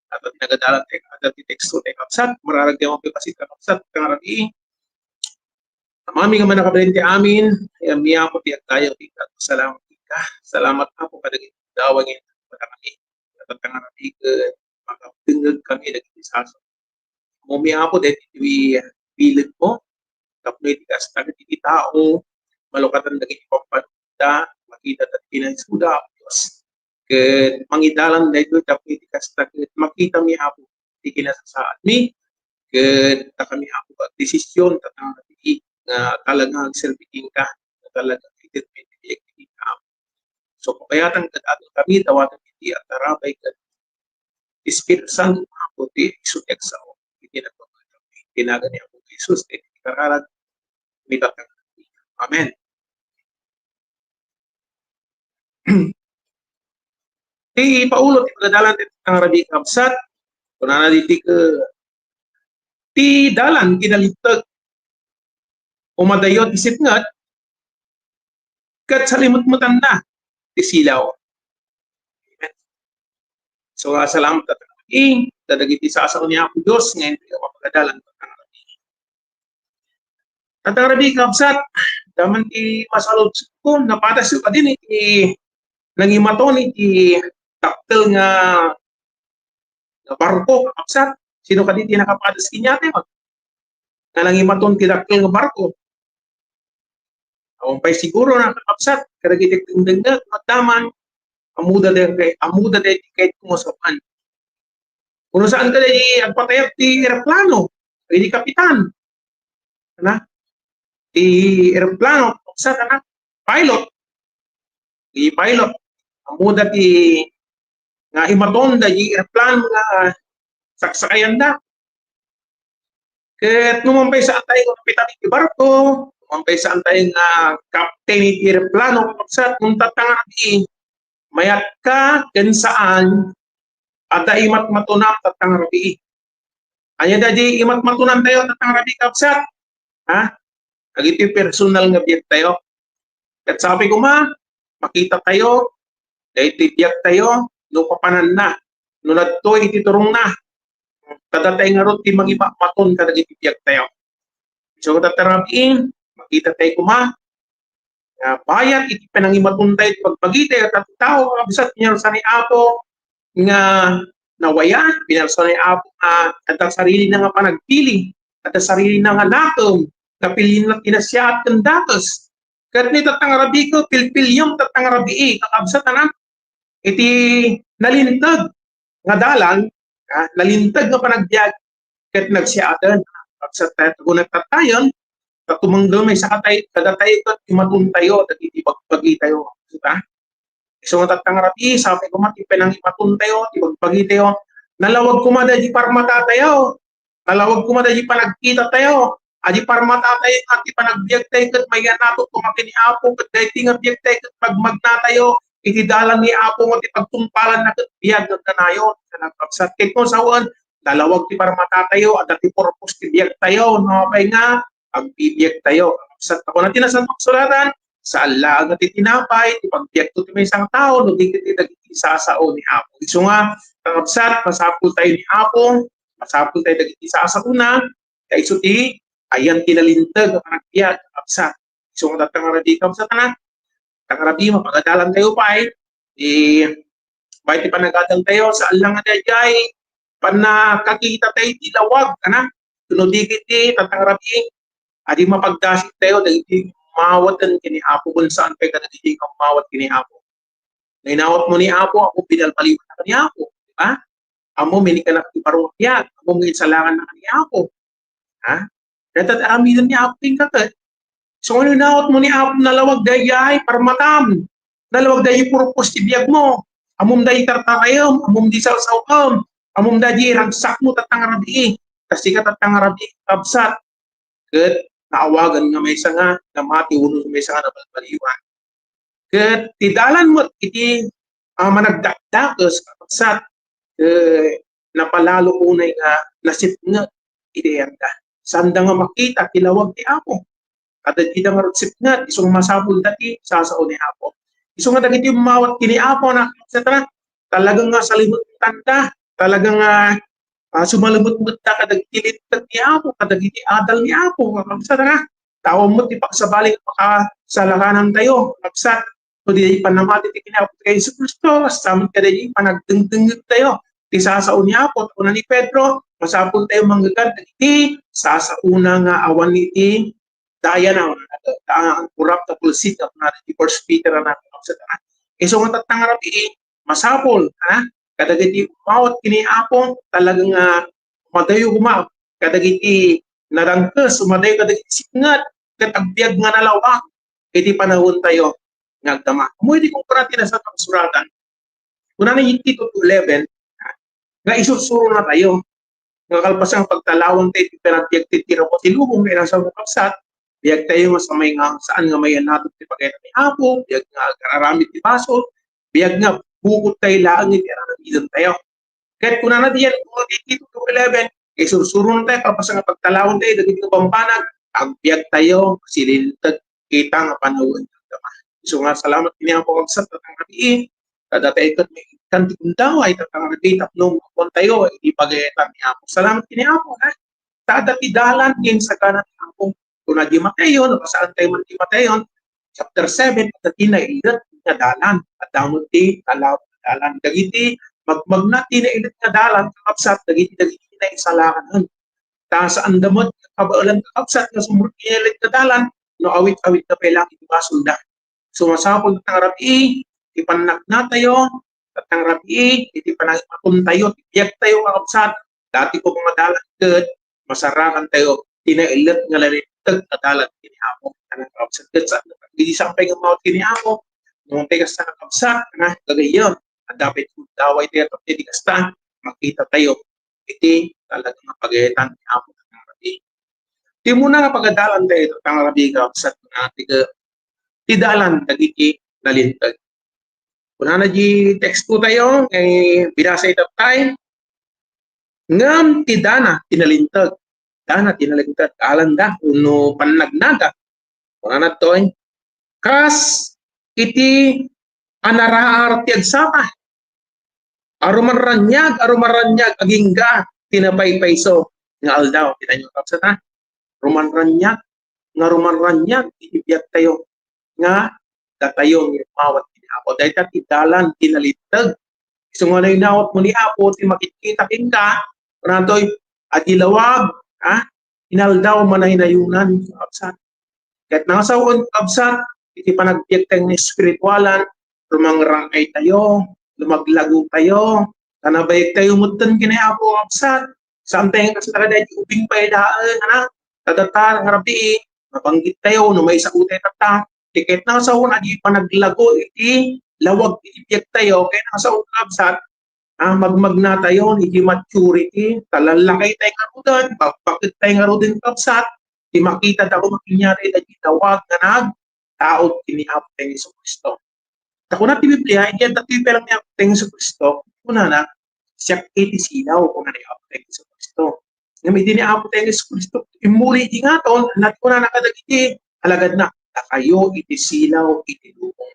At nagadalan tayo, adda ti teksto tayo, kakabsat, mararag tayo, mapipasig, kakabsat, nga rabii. Amin nga mannakabalin ti amin, ayanmi, Apo, ti agdayag, ti salamat ka. Salamat, Apo, kadagiti daway nga inkadakami. Ket nga rabii, makadengngeg kami dagiti sasaw. Ammom, Apo, daytoy bilegmo. Tapno iti kasta, iti tao, malukatan dagiti pampanoda, makita ti kinaisuda, Apo Dios. Ket mangidalan daytoy tapno iti kasta, ket makitami, Apo, ti kinasasaadmi, ket dakami, Apo, agdesisyon, tatta nga rabii, nga talaga agserbi kenka, nga talaga agserbi kenka, Apo. So, pabayatan ket adal kami, dawatan iti agtarabay ket Espiritu Santo, Apo, ti isu ti agsao iti nagbabaga. Iti nagan ni Apo Jesus, ti kararag, mitatag. Amen. Ti paulo ti pagadalan ti tatta nga rabii, kakabsat, kunana ditoy ket, ti dalan ti nalinteg, umadayo ti sipnget, ket salimetmetanna ti silaw. Amen. So, nga salamat, tatta nga rabii, kadagiti sasaw ni Apo Dios nga intoy a mapagadalan tatta nga rabii. Tatta nga rabii, kakabsat, damag ti masaludsodko, napadasyo kadi iti nangimaton iti dakkel nga, nga barko, kakabsat? Sino kadi ti nakapadas kaniak, nga nangimaton ti dakkel nga barko? Awan pay siguro, kakabsat, kadagiti agdengngeg, madamag, ammoda daytoy, ammoda daytoy ket kumasawan. Kuno saan kadi agpatayab ti eroplano, iti kapitan. Ana? Ti eroplano, kakabsat, ana? Pilot. Ti pilot. Ammoda ti nga imaton daytoy eroplano nga saksakayanda. Ket no man pay saan tayo nga kapitan iti barko, no man pay saan tayo nga captain iti eroplano, kakabsat, ngem tatta nga rabii, mayatka ken saan, adda imatmatonam tatta nga rabii. Ania daydi imatmatonantayo tatta nga rabii, kakabsat? Ha? Dagiti personal nga biagtayo. Ket sapay koma, makitatayo daytoy biagtayo no papananna, no adtoy iti turongna. Kadatay ngarud ti mangimatmaton kadagiti biagtayo. So, tatta nga rabii, makitatayo koma nga bayat iti panangimatontayo iti bagbagitayo, tatta, kakabsat, pinarsa ni Apo nga nawaya, pinarsa ni Apo nga adda saririna nga panagpili, adda saririna nga nakem, napilienna ti nasayaat ken dakes. Ket ni tatta nga rabii, pilpiliam tatta nga rabii, kakabsat, ana? Iti nalinteg nga dalan, ah, nalinteg nga panagbiag, ket nagsayaaten. Kakabsat, ta, ta, kunatayo, ta tumunggal maysa kadatayo, kadatayo ket imatontayo dagiti bagbagitayo. Diba? Isu nga tatta nga rabii, sapay koma ti panangimatontayo, ti bagbagitayo. Nalawag koma daydi parmatatayo. Nalawag koma daydi panagkitatayo. Adi parmatatayo nga ti panagbiagtayo ket mayan-aton koma ken ni Apo, ket daydi nga biagtayo ket pagmagnatayo iti dalan ni Apo nga ti pagtungpalanna ket biag nga kanayon. Kakabsat, ket no sawen, nalawag ti parmatatayo, adda ti purpose ti biagtayo, no apay nga agbibiagtayo. Kakabsat, kuna ti Nasantoan a Kasulatan, saan laeng nga ti tinapay ti pagbiagto ti maysa nga tao, no di ket dagiti sasao ni Apo. Isu nga, kakabsat, masapultayo ni Apo, masapultayo dagiti sasaona, ta isu ti ayan ti nalinteg a panagbiag, kakabsat. Isu nga tatta nga rabii, kakabsat, ana? Tatta nga rabii, mapagadalantayo pay. Ti, pay ti panagadaltayo, saan la nga daydiay pannakakitatayo ti lawag, ana? Kuno di ket ti tatta nga rabii, adi mapagdasigtayo dagiti ummawaten ken ni Apo, ken saan pay kadagiti nga ummawat ken ni Apo. No inawatmo ni Apo, ammom, binalbaliwanka ni Apo, di ba? Ammom, inikanak ti baro nga biag, ammom, insalanganka ni Apo. Ha? Dayta ti aramiden ni Apo kenka ket. So, no inawatmo ni Apo, nalawag daydiay parmatam, nalawag daydiay purpose ti biagmo, ammom daydiay tartarayem, ammom daydiay sarsawem, ammom daydiay ragsakmo tatta nga rabii. Ta sika tatta nga rabii, kabsat, ket naawagan nga maysa nga namati wenno maysa nga nabalbaliwan. Ket ti dalan met iti, ah, managdakdakes, kakabsat, eh, napalalo unay nga nasipnget iti ayanda. Saanda nga makita ti lawag ti Apo. Kada dida nga sipnget, isu nga masapulda ti sasao ni Apo. Isu nga dagiti ummawat ken ni Apo, kakabsat, talaga nga salimettanda, talaga nga, ah, sumalemetmetta kadagiti linteg ni Apo, kadagiti adal ni Apo, kakabsat, a. Tao met ti pagsabali nga makasalakanan tayo, kakabsat. No, di pannamati ti kinapo ti Jesu Cristo, samet kadagiti panagdengdengngeg tayo. Ti sasao ni Apo, kuna ni Pedro, masapul tayo mangngegad dagiti sasaona nga awan iti dayana, ah, kurap ta pulsit, ah, na ti First Peter, ah, na, isu nga tattang rabii, masapul, ha? Kadagiti umawat kini Apo, talaga nga madayo koma kadagiti nadangkes, madayo kadagiti sipnget, ket agbiag nga nalawag iti panawen tayo nga agdama. Ammo iti kunkuna ti Nasantoan a Kasuratan, kunana iti Tito two eleven, nga isursuro na tayo. Nga kalpasan nga pagtalawang tayo ti panagbiag ti tiro ti lubong nga inasal mo, kabsat, biag tayo nga sa may nga saan nga mayanatog ti pagayatan ni Apo, biag nga agar-aramid ti basol, biag nga bukod tayo laeng iti aramiden tayo. Ket kunana diyan, Tito two eleven, isursuro na tayo, kalpasan nga pagtalawang tayo dagiti bambanag, agbiag tayo, silinteg kita nga panawen ti agdama. Isu nga, salamat kini Apo, kabsat, tattang rabii, kada tayo ket maikkan ti gundaway, tattang rabii, tapno makuan tayo iti pagayatan ni Apo. Salamat kini Apo, ha? Ta adda ti dalan nga insagana ni Apo. Kuna di Mateo, nabasaan tayo man di Mateo, chapter seven, adda ti nailet nga dalan. Adda met ti talaw nga dalan. Dagiti magmagna ti nailet nga dalan, kakabsat, dagiti, dagiti naisalakan. Ta saanda met kabaelan, kakabsat, nga sumrek ti nailet nga dalan, no awit-awit da pay laeng iti basolda. So, masapul tattang rabii, ti pannaknatayo, tattang rabii, iti panangimaton tayo, ti biag tayo, kakabsat, dati ko nga dalan ket masarakan tayo, ti nailet nga nalinteg nga dalan kini Apo, tattang kakabsat, ket sa, iti sampay nga mawat kini Apo, no, kasta, kakabsat, nga gagayyem, adda pay ti gundaway tayo, tapno di kasta, makita tayo, iti talaga nga pagayatan ni Apo, tattang rabii. Ti umuna nga pagadalan tayo, tattang rabii, kakabsat, nga ti, ti dalan dagiti nalinteg. Kunana di teksto tayo, eh, binasa ita tayo. Ngem ti dana ti nalinteg. Dana ti nalinteg. Alanda, uno pannagnaga. Kunana toy, kas iti anaraar ti agsapa. Arumanraniag, arumanraniag, agingga ti napaypayso nga aldaw. Kita niyo, kabsat, ha? Rumanraniag, nga rumanraniag iti biag tayo, nga datayo nga immawat iti Apo. Dayta ti dalan ti nalinteg. Isu nga nainawat mo ni Apo, ti makitkita kenka, kunatoy, adi lawag, ha? Inaldaw manahinayonan, kabsat. Ket nasaon, kabsat, iti panagbiag tayo nga espiritualan, rumangrang-ay tayo, lumaglago tayo, ta nabayag tayo metten ken ni Apo, kabsat. Saan tayo nga kasla kadagiti ubing pay daen, ana? Ta dayta nga rabii, nabanggit tayo, no maisao tayo tatta. Ti ket nasaon, adi panaglago iti lawag iti biag tayo, ket nasaon, kabsat, ah, magmagna tayo iti maturity, ta lallakay tayo ngaruden, bakbakek tayo ngaruden, kabsat, ti makita ta kung makinyari dagiti lawag nga nagtaud ken ni Apo tayo Jesu-Cristo. Ta kuna ti Biblia, iti adda ti bilang ni Apo tayo Jesu-Cristo, kunana, "Siak iti silaw," kuna ni Apo tayo Jesu-Cristo. Ngem idi ni Apo tayo Jesu-Cristo immuli iti ngaton, kunana kadagiti alagadna, "Dakayo iti silaw iti lubong."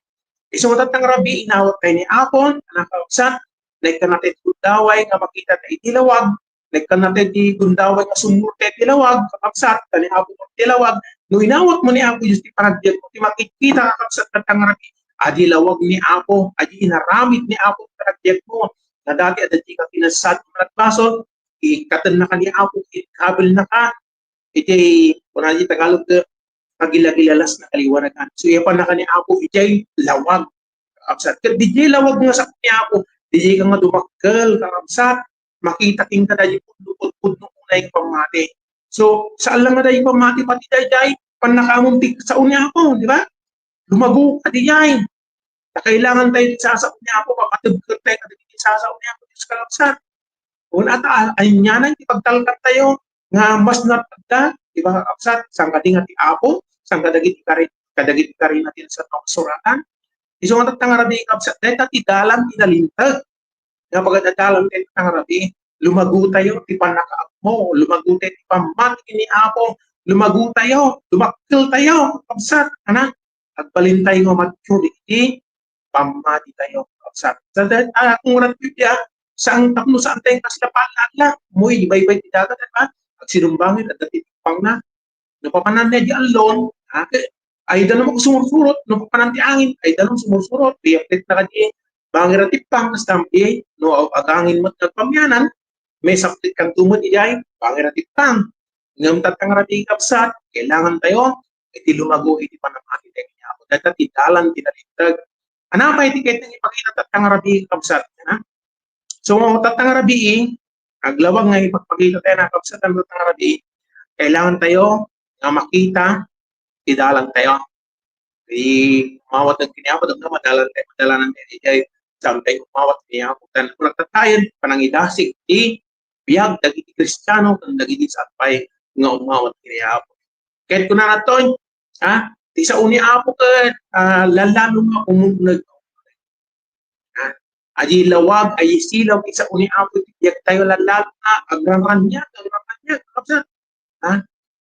Isu nga tattang rabii, inawat tayo ni Apo, anak, kabsat, naikkan tayo ti gundaway nga makita tayo iti lawag, naikkan tayo ti gundaway nga sumurek tayo iti lawag, kakabsat, ta ni Apo iti lawag. No inawat mo ni Apo Dios ti panagbiag mo, ti makitkita, kakabsat, tattang rabii, adi lawag ni Apo, adi inaramid ni Apo ti panagbiag mo. Nga dati adda ti kakinasat nga nagbasol, ikatennaka ni Apo, ikkabilnaka, iti, kuna ti Tagalog, pagilagilalas na kaliwanagan. So, iyapannaka ni Apo, iti lawag, kakabsat. Ket diay lawag nga sakop ni Apo, diay ka nga dumakkel, kakabsat, makita kenka daydi pudno, pudno unay nga pammati. So, saan lang nga daydi pammati, pati daydiay pannakaammo ti sao ni Apo, di ba? Lumago ka diay. Ta kailangan tayo ti sasao ni Apo, makatebker tayo kadagiti sasao ni Apo Dios, kakabsat. Kun ata, anianan ti pagtalkan tayo nga mas natagda, di ba, kakabsat? Saan kadi nga ti Apo, saan kadagiti kari-, kadagiti karina ti Nasantoan a Kasuratan? Isu nga tattang rabii, kabsat, dayta ti dalan ti nalinteg nga pagad-adalan tayo tattang rabii. Lumago tayo ti pannakaammo, lumago tayo ti pammati ni Apo, lumago tayo, dumakkel tayo, kabsat, ana, agbalin tayo nga mature iti pammati tayo, kabsat. Sa da-, ah, kung urat Biblia, Saan tapno saan tayo kasla pala-, ala, moy, baybay ti dagat, di ba? Agsinumbangin, adda ti tippangna. No papananna di allon, ha, ke-, ay, dano mo sumursurot, no papanan ti angin, ay, dano sumursurot, piyapit na kadi, bangir a tippang, stampi, no, agangin met nagpamyanan, may saplit kan tumot ijay, bangir a tippang. Ngem tatta nga rabii, kabsat, kailangan tayo iti lumago iti panamati tayo kaniapo. Dayta ti dalan ti nalinteg. Ania pay ti kayat ipakita tatta nga rabii, kabsat, ha? So, tatta nga rabii, aglawag nga ipagpakita tayo na kabsat, tatta nga rabii, kailangan tayo nga makita ti dalan tayo. Di umawat ken ni Apo, tapno madalan tayo, madalanan tayo, ijay, saan tayo umawat ken ni Apo. Tan, kung nagtatayan, panangidasig ti biag dagiti Kristiano, ken dagiti saan pay nga umawat ken ni Apo. Ket kunana toy, ha? Ti sao ni Apo ket, ah, lallalo nga umumneg. Ha? Adi lawag, adi silaw, ti sao ni Apo, ti biag tayo lallalo nga, agranraniag, agranraniag, kabsat. Ha?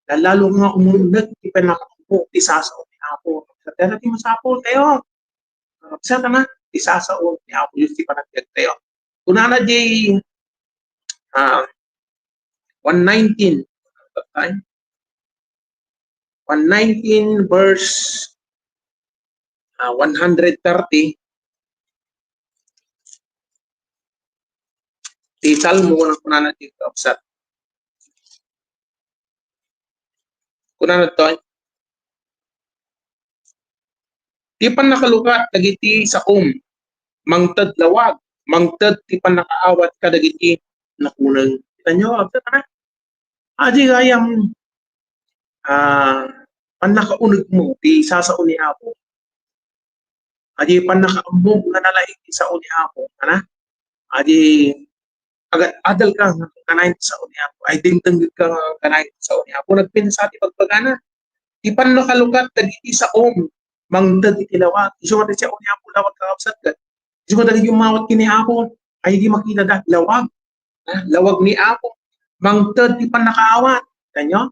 Lallalo nga umumneg ti pannakaammo, ti sasao ni Apo. Kabsat, dayta ti masapul tayo. Kabsat, ha? Ti sasao ni Apo Dios ti panagbiag tayo. Kunana di, ah, one nineteen. One nineteen verse, ah, one hundred thirty. Ti Salmo, kunana, kunana ti kabsat. Kunana to, ti pannakalukat dagiti saom, mangted lawag, mangted ti pannakaawat kadagiti nakuneng. Kita nyo, kabsat, ha? Adi gayam, ah, pannakaunegmo ti sasao ni Apo. Adi pannakaammom nga nalaing ti sao ni Apo, ana? Adi agad-adal ka nga kanayon ti sao ni Apo. Ay, dengdengngeg ka nga kanayon ti sao ni Apo. Nagpinsa ti bagbagana. Ti pannakalukat dagiti saom, mangted iti lawag. Isu nga ti sao ni Apo, lawag, kakabsat, ket isu nga dagiti umawat ken ni Apo, ay di makita da, lawag. Ha? Lawag ni Apo. Mangted ti pannakaawat. Kanyo?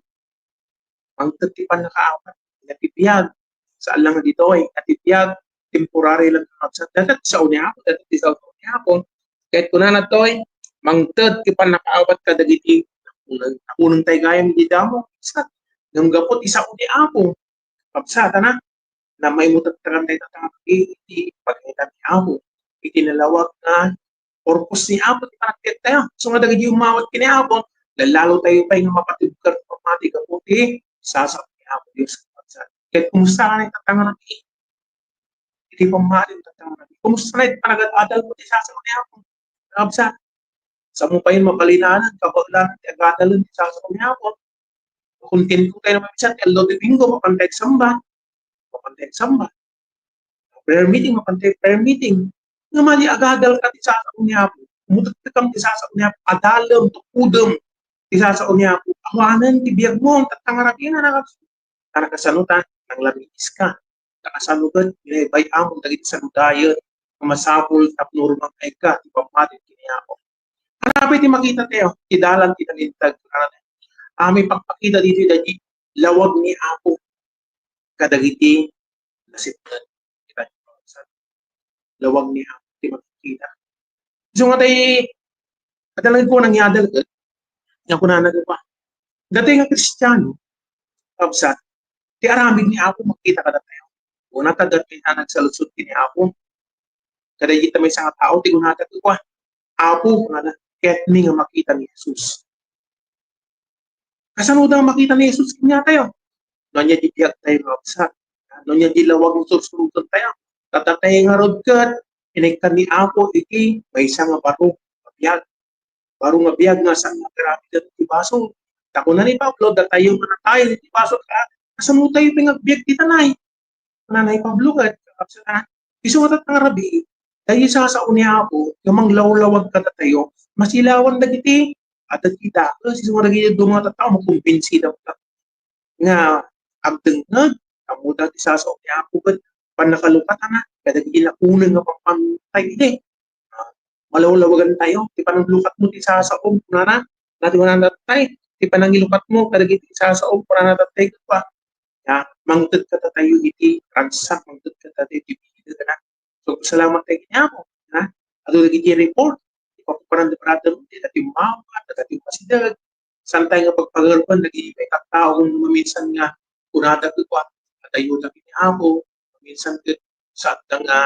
Mangted ti pannakaawat. Iti biag. Saan lang ditoy. Iti biag, temporary lang, kakabsat. Dayta ti sao ni Apo. Dayta ti sao ni Apo. Ket kunana toy, mangted ti pannakaawat kadagiti nakuneng. Nakuneng tayo gayam iti damo. Sa, ngem gapu ti sao ni Apo. Kabsat, ana? Na maimutek tayo tatta nga rabii iti pagayatan ni Apo. Iti nalawag nga purpose ni Apo ti panagbiag tayo. So nga dagiti umawat ken ni Apo, lallalo tayo pay nga mapatibker ti pammati gapu ti sasao ni Apo Dios, kabsat. Ket kumusta nga tatta nga rabii? Iti pammati tatta nga rabii. Kumusta nga iti panagad-adal mo ti sasao ni Apo? Kabsat. Saan mo pay mabalinanan, kabaelan ti agadalen ti sasao ni Apo. Kontento tayo naman minsan, ti aldaw ti Domingo, mapan tayo agsamba. Mapan tayo agsamba. Prayer meeting, mapan tayo prayer meeting. Nga mali agadal ka ti sasao ni Apo. Umutektek ka ti sasao ni Apo. Adalem, tukudem ti sasao ni Apo. Awanen ti biag mo, tatta nga rabii, nakasano ta, nanglamiis ka. Nakasano ket, binaybay-am dagiti saludayen nga masapul tapno rumang-ayka ti pammati ken ni Apo. Ania pay ti makita tayo? Ti dalan ti nalinteg. Amin pagpakita ditoy dagiti lawag ni Apo kadagiti nasipnget. Lawag ni Apo ti makita. So nga tay, adalagko nang yadal ket, nga kunana ko pa. Dati nga Kristiano, kabsat, ti aramid ni Apo makita kadatayo. Una ta dati nga nagsaludsod ken ni Apo. Kada ita may sanga tao, ti kunata ko pa. Apo, kunana, kayatmi nga makita ni Jesus. Kasano da makita ni Jesus kaniatayo? No ania di biag tayo nga kabsat. No ania di lawag nga sursuroten tayo. Tatta tayo ngarud ket, inekkan ni Apo iti maysa nga baro nga biag. Baro nga biag nga saan nga piramide ti basol. Ta kuna ni Pablo, datayo nga natayen iti basol, ka, kasano tayo pay nga agbiag ti tanay? Kuna ni Pablo ket, kakabsat, isu nga tatta nga rabii, daydi sasao ni Apo nga manglawlawag kadatayo, masilawan dagiti, adda ti dakes, isu nga dagiti adu nga tattao, makumbinsida nga agdengngeg, ammoda ti sasao ni Apo ket pannakalukatana kadagiti nakuneng nga pammati idi. Ah, malawlawagan tayo, ti pananglukat mo ti sasaom, kunana, dati kunana tay, ti panangilukat mo kadagiti sasaom, kunana tay, ket pa, ya, mangted kadatayo iti ragsak, mangted kadatayo iti biag, kana. So, salamat tayo ken ni Apo, ha? Adu dagiti report, ti pakupanan da brother, dita timmawat, dita timmasideg. Saan tayo nga pagpagarupan, dagiti tattao, maminsan nga, kunada kua, adayo da kini Apo, maminsan ket, saan ta nga,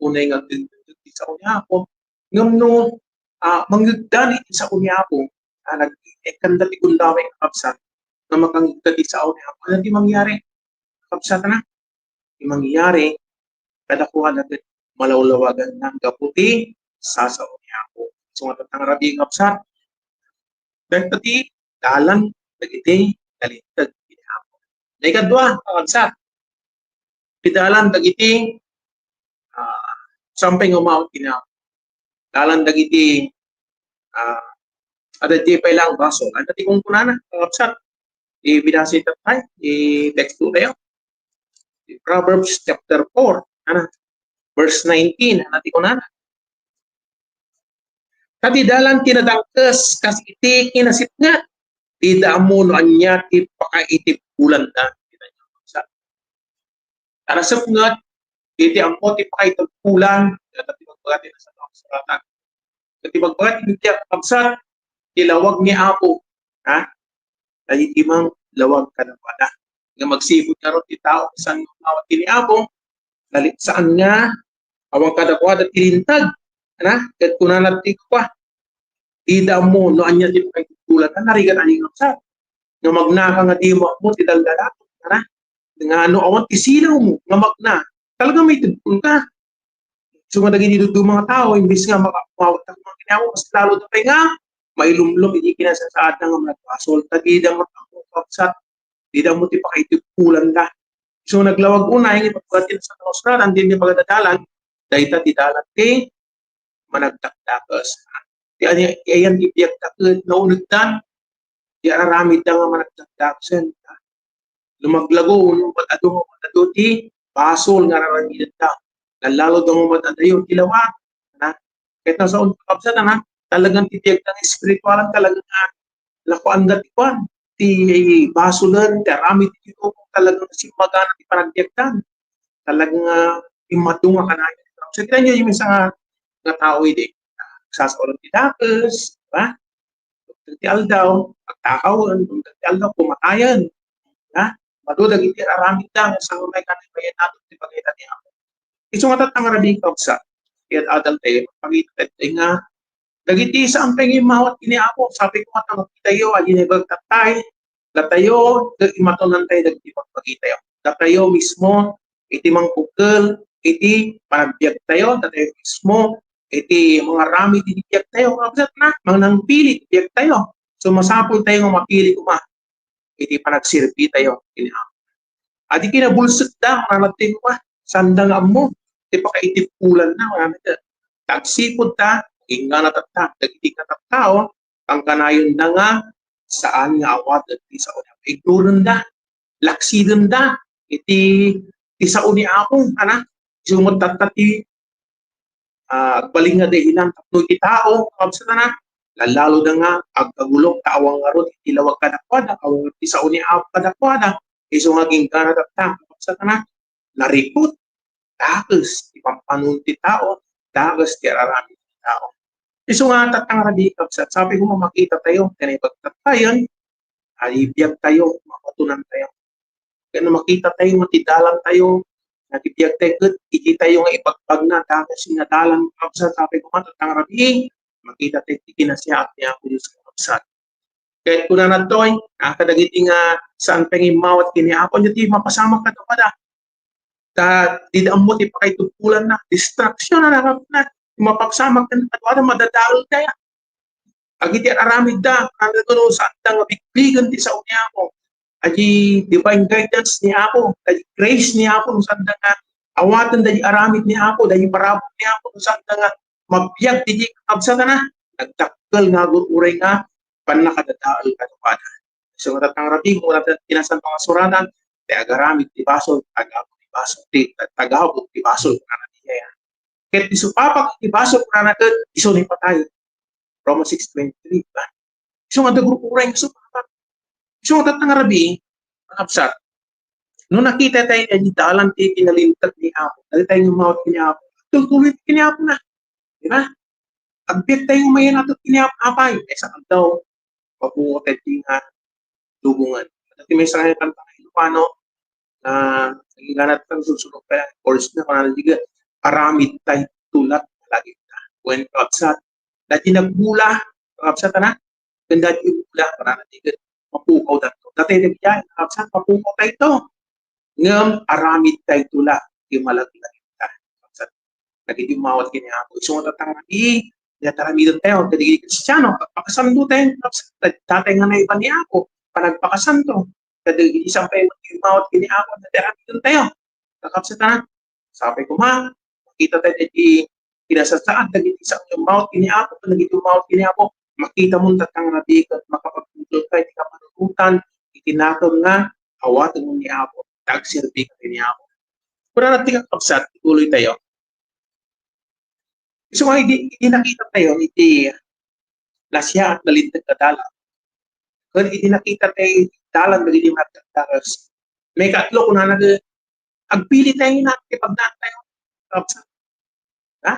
unay nga agdengdengngeg ti sao ni Apo. Ngem no, ah, mangngegda iti sao ni Apo, ah, nag-, ikkanda ti gundaway, kakabsat, nga makangngegda ti sao ni Apo. Ano ti mangyari? Kakabsat na, ti mangyari, kadakuada ket malawlawaganna gapu ti sasao ni Apo. So, nga tattang rabii, kakabsat, dagiti dalan dagiti nalinteg iti Apo. Naikadua, kakabsat, ti dalan dagiti, ah, sampay nga umawat iti Apo. Dalan dagiti, ah, adda diay pay laeng basol. Ania ti kunkunana, kakabsat? Ibinasa ita tayo, i-text tayo. Proverbs chapter four, ano? Verse nineteen, ania ti kunana? Ta ti dalan ti nadangkes kas iti kinasipnget, dida ammo no ania ti pakaitibkolanda. Ta nasipnget, iti ammo ti pakaitibkolan, dayta ti pagpagati na sa kasuratan. Ket ti pagpagati, kakabsat, ti lawag ni Apo, ha? Dagiti manglawag kadakuada. Nga magsipud ngarud ti tao, saan nga umawat iti Apo, dali, saan nga awan kadakuada ti linteg. Ana, ket kunana ti kua, dida ammo no ania ti pakaitibkolan, narigat a lingaw sa. Nga magnaka nga dimo ammo ti daldalato. Ana, nga no awan ti silawmo nga magna, talaga maitibkolka. So, nga dagiti dudduma nga tao, imbes nga maka-, umawat kadakuada, mas lalo da pay nga mailumlom iti kinasasaadda nga managbasol. Ta dida ammo, kakabsat, dida ammo ti pakaitibkolanda. So, naglawag unay, ipagpagati na sa kasuratan, dida pagdadalan, dayta ti dalan ti managdakdakes. Ti ania, ti ayan ti biagda ket naunegdan, ti araramidda nga managdakdakes. Lumaglago, no, ket adu, ket adu ti basol nga araramidenda. Lallalo da nga ket adayo ti lawag, na. Ket no saan, kakabsat, na, talagang ti biagda nga espiritualan, talagang, ah, lakuanda ti kuan, ti basolen, ti aramid ti Ginoo, talagang simmagana ti panagbiagdan. Talagang, ah, immadu nga kanayon. So, kita nyo yung isa nga, nga tao, idi, sasaolan ti dakes, di ba? Ti aldaw, pagtakawen, ti aldaw, pumatayen. Ha? Madu dagiti aramidda, nga sango may kanay bayan nato, ti pagkita ni Apo. Isu nga tattang rabii, kakabsat, ti ad-adal tayo, pagkita tayo nga, dagiti saan pay nga immawat ken ni Apo, sabi ko, nga makitayo, adi na ibagtattay, datayo, imatonantayo, dagiti pagpagitayo. Datayo mismo, iti mangpungkel, iti panagbiagtayo, datayo mismo, iti mangaramid iti biagtayo, kakabsat na, mangnangpili iti biagtayo. So, masapul tayo nga mapili koma iti panagserbi tayo ken ni Apo. Adi kinabulsekda, mananateng koma, sanda nga ammo, ti pakaitibkolanna, mananateng. Tagsipud ta, ingana tatta, dagiti katattao, pangkanayonda nga, saan nga awaten ti sao ni Apo. Ignorenda, laksidenda, iti, ti sao ni Apo, ana, isu met tatta ti, ah, agbalin nga dahilan tapno iti tao, kakabsatana, lallalo da nga agkagulong ta awan ngarud iti lawag kadakuada, awan ngarud ti sao ni Apo kadakuada, isu nga ginggana tatta, kakabsatana, narikut, dakes ti pampanun ti tao, dakes ti araramid ti tao. Isu nga tattang rabii, kakabsat, sabi ko, makita tayo, ti naibagtattayen, ay biag tayo, mapatunan tayo. Kaya no makita tayo, matidalan tayo, nagibiag tayo, ket iti tayo nga ibagbagna, dakes nga dalan, kakabsat, sabi ko nga, tattang rabii, makita tayo ti kinasiaat ni Apo Dios, kakabsat. Ket kunana toy, ah, kadagiti nga saan pay nga immawat ken ni Apo, ania ti mapasamak kadakuada? Ta dida ammo ti pakaitubkolanna, distraction a nakapna, mapagsamak kadakuada, madadael kaya. Agiti aramidda, ano, no, saanda nga bigbigen ti sao ni Apo. Adi divine guidance ni Apo, adi grace ni Apo, no, saanda nga awaten dagiti aramid ni Apo, dagiti parabur ni Apo, no, saanda nga mabiag dagiti kakabsatana, nagdakkel nga agur-uray nga pannakadadael kadakuada. So, tattang rabii, kuna ti Nasantoan a Suratan, ti agaramid ti basol, tagabu ti basol, ti, tagabu ti basol, kunana ti Yaya. Ket ti supapak iti basol, kunana ket isu ni patay. Roma six twenty-three, di ba? Isu nga agur-uray nga supapak. Isu nga tattang rabii, kakabsat. No nakita tayo nga dalan ti kinalinteg ni Apo, dagiti tayo nga mawat ken ni Apo, tultuloy ken ni Apo na. Di ba? Agbiag tayo mayan ato kini apay. Maysa nga aldaw, mapukaw tayo ti nga lubongan. Iti maysa nga kanta nga Ilocano, nga nagingganat kang susunod pa, chorus na, kunana diay, "Aramid tayo tulak, malagip na." Wen, kakabsat, dati nagbula, kakabsat, ana, ken dati bula, kunana diay, mapukaw dayto. Dati dagiti, kakabsat, mapukaw tayo. Ngem aramid tayo tulak, ti malagip na. Kakabsat, dagiti umawat ken ni Apo. Isu nga tatta nga rabii, iti aramiden tayo, kadagiti Kristiano, pagpakasanto tayo, kakabsat, dayta nga naipan ni Apo, panagpakasanto. Kadagiti sampay nga umawat ken ni Apo, iti aramiden tayo. Kakabsat, a, sapay koma, makita tayo iti kinasasaad dagiti saango nga umawat ken ni Apo, ken dagiti umawat ken ni Apo, makita mo tatta nga rabii ket makapagtultulka iti kapanunotan iti nakem nga awaten ni Apo, ta agserbi ka ken ni Apo. Kunana ti kakabsat, ituloy tayo. Isu nga idi, idi nakita tayo iti nasiaat, nalinteg nga dalan, ken idi nakita tayo iti dalan dagiti managdakdakes, maikatlo, kunana, agpili tayo na ti pagnaan tayo. Kakabsat, ha?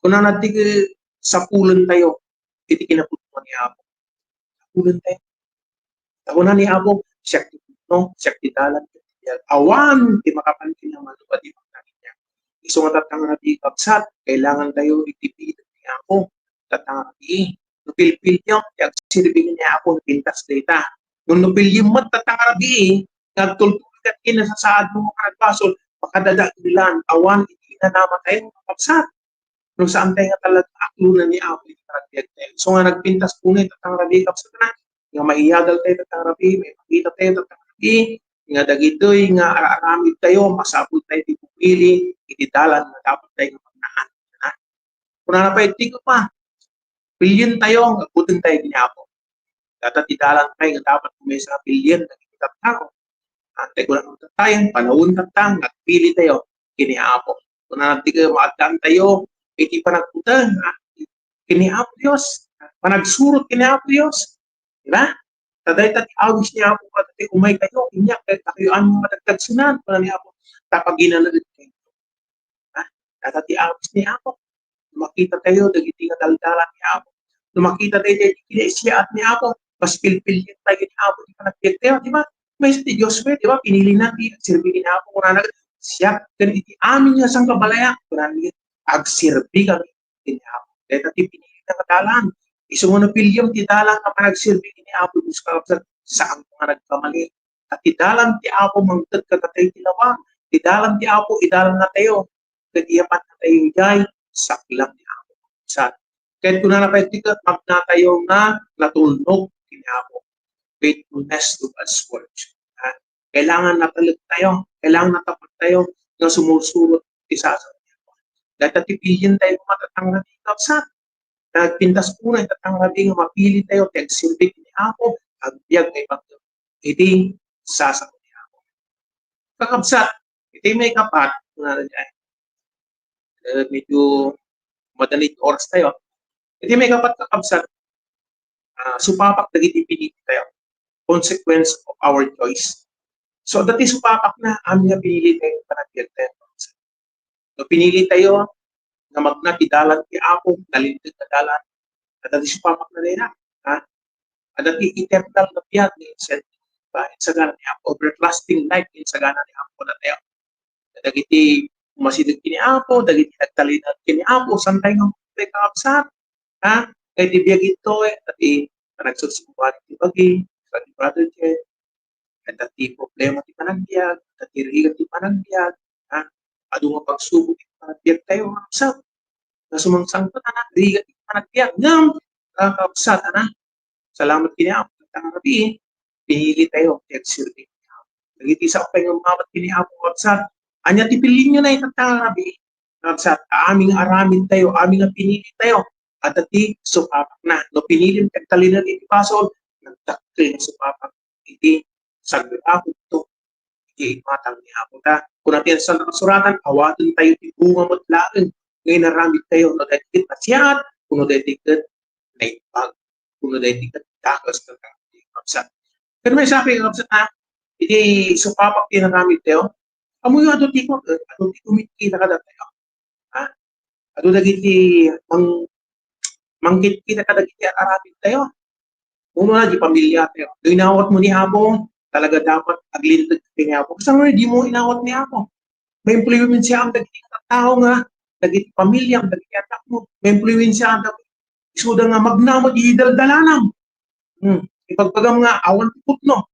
Kunana ti, sapulen tayo iti kinaputotan ni Apo. Sapulen tayo. Ta kuna ni Apo, "Siak ti pudno, siak ti dalan, ket ti biag. Awan ti makapan ken Ama no di mangted kaniak." Isu nga tatta nga rabii, kakabsat, kailangan tayo iti biit ni Apo. Tatta nga rabii, no pilpiliam ti agserbi ken ni Apo, pintas dayta. Ngem no piliem met tatta nga rabii, nga agtultulka iti kinasasaadmo nga managbasol, makadadaelan, awan iti inanama tayo, kakabsat. No saan tayo nga talaga aklonan ni Apo iti panagbiag tayo. Isu nga nagpintas unay tatta nga rabii, kakabsat, a, nga maiyagal tayo tatta nga rabii, maipakita tayo tatta nga rabii, nga dagitoy nga ar-aramid tayo, masapul tayo ti pumili iti dalan nga dapat tayo nga pagnaan. Kunana pay ti Ama, pilien tayo, nga agbuteng tayo ken ni Apo. Dayta ti dalan pay nga dapat maysa nga pilien dagiti tattao. Antay kunana tattayen, panawen tatta nga agpili tayo ken ni Apo. Kunana ti maaddaan tayo iti panagbuteng, a, ken ni Apo Dios, panagsurot ken ni Apo Dios. Di ba? Ta dayta ti awis ni Apo, ket ti umay kayo, inya, ket kayo amin nga madagdagsenan, kuna ni Apo, ta paginanaed kayo. Ha? Dayta ti awis ni Apo. No makita tayo dagiti nga daldalan ni Apo, no makita tayo dagiti kinasiaat ni Apo, mas pilpilian tayo ni Apo ti panagbiag tayo, di ba? Maysa ti Josue, di ba? Pinili na ti agserbi ni Apo, kunana, "Siak ken iti amin nga sangkabalayak," kunana, "agserbi kami ken ni Apo." Dayta ti pinili nga dalan. Isu nga no piliem ti dalan nga panagserbi ken ni Apo Dios, kakabsat, saan nga nagkamali. Ta ti dalan ti Apo mangted kadatayo ti lawag. Ti dalan ti Apo, idalanna tayo. Ket iya pannatayo idiay saklang ni Apo. Sa, ket kunana pay ti ket, magnatayo nga natulnog ken ni Apo. Faithfulness to God's word. Ha? Kailangan natalek tayo. Kailangan natapat tayo nga sumursurot ti sasao ni Apo. Dayta ti pilien tayo, matatangna ti kabsat. Nagpintas unay tatta nga rabii nga mapili tayo ti agserbi ken ni Apo, agbiag nga ibagbag iti sasao ni Apo. Kakabsat, iti maikapat, kunana diay, eh, medyo madali ti oras tayo. Iti maikapat, kakabsat, a, supapak dagiti pinili tayo. Consequence of our choice. So, adda ti supapakna, amin nga pinili tayo, panagbiag tayo. No pinili tayo nga magna ti dalan ti Apo, nalinteg nga dalan, adda ti supapakna dayta, ha? Adda ti eternal nga biag nga insagana, insagana ni Apo, everlasting life nga insagana ni Apo kadatayo. Dagiti umasideg ken ni Apo, dagiti nagtalinaed ken ni Apo, saan tayo nga mangted, kakabsat? Ha? Kay ti biag intoy, adda ti panagsursuro ti bagi, sabi ni Brother Jen, adda ti problema ti panagbiag, adda ti rigat ti panagbiag, ha? Adu nga pagsubok ti panagbiag tayo, kakabsat. Nga sumangsangpet, a, rigat ti panagbiag. Ngem, kakabsat, a, salamat ken ni Apo, tatta nga rabii, pinili tayo ti agserbi. Dagiti sao pay nga umawat ken ni Apo, kakabsat, ania ti pilienyo, tatta nga rabii? Kakabsat, amin nga aramid tayo, amin nga pinili tayo, adda ti supapakna. No pinilim ti agtalinaed iti basol, nagdakkel nga supapak iti sagrado iti imatang ni Apo ta. Kuna ti Santa Kasuratan, awaten tayo ti bunga met laeng nga inaramid tayo, no daydi ket nasiaat, kuno daydi ket naimbag, kuno daydi ket dakes, kakabsat. Ket maysa pay, kakabsat, a, iti supapak ti inaramid tayo, ammoyo, adu ti, adu ti kumitkita kadatayo. Ha? Adu dagiti mang-, mangkitkita kadagiti ar-aramidtayo. Unana, di pamiliatayo. No inawatmo ni Apo, talaga dapat aglinteg ka ken ni Apo. Kasano nga dimo inawat ni Apo? Maimpluwensiaam dagiti tattao nga, dagiti pamiliam, dagiti anakmo. Maimpluwensiaam dagiti isuda nga magnam iti daldalanam. Hmm. Ibagbagam nga awan ti pudno.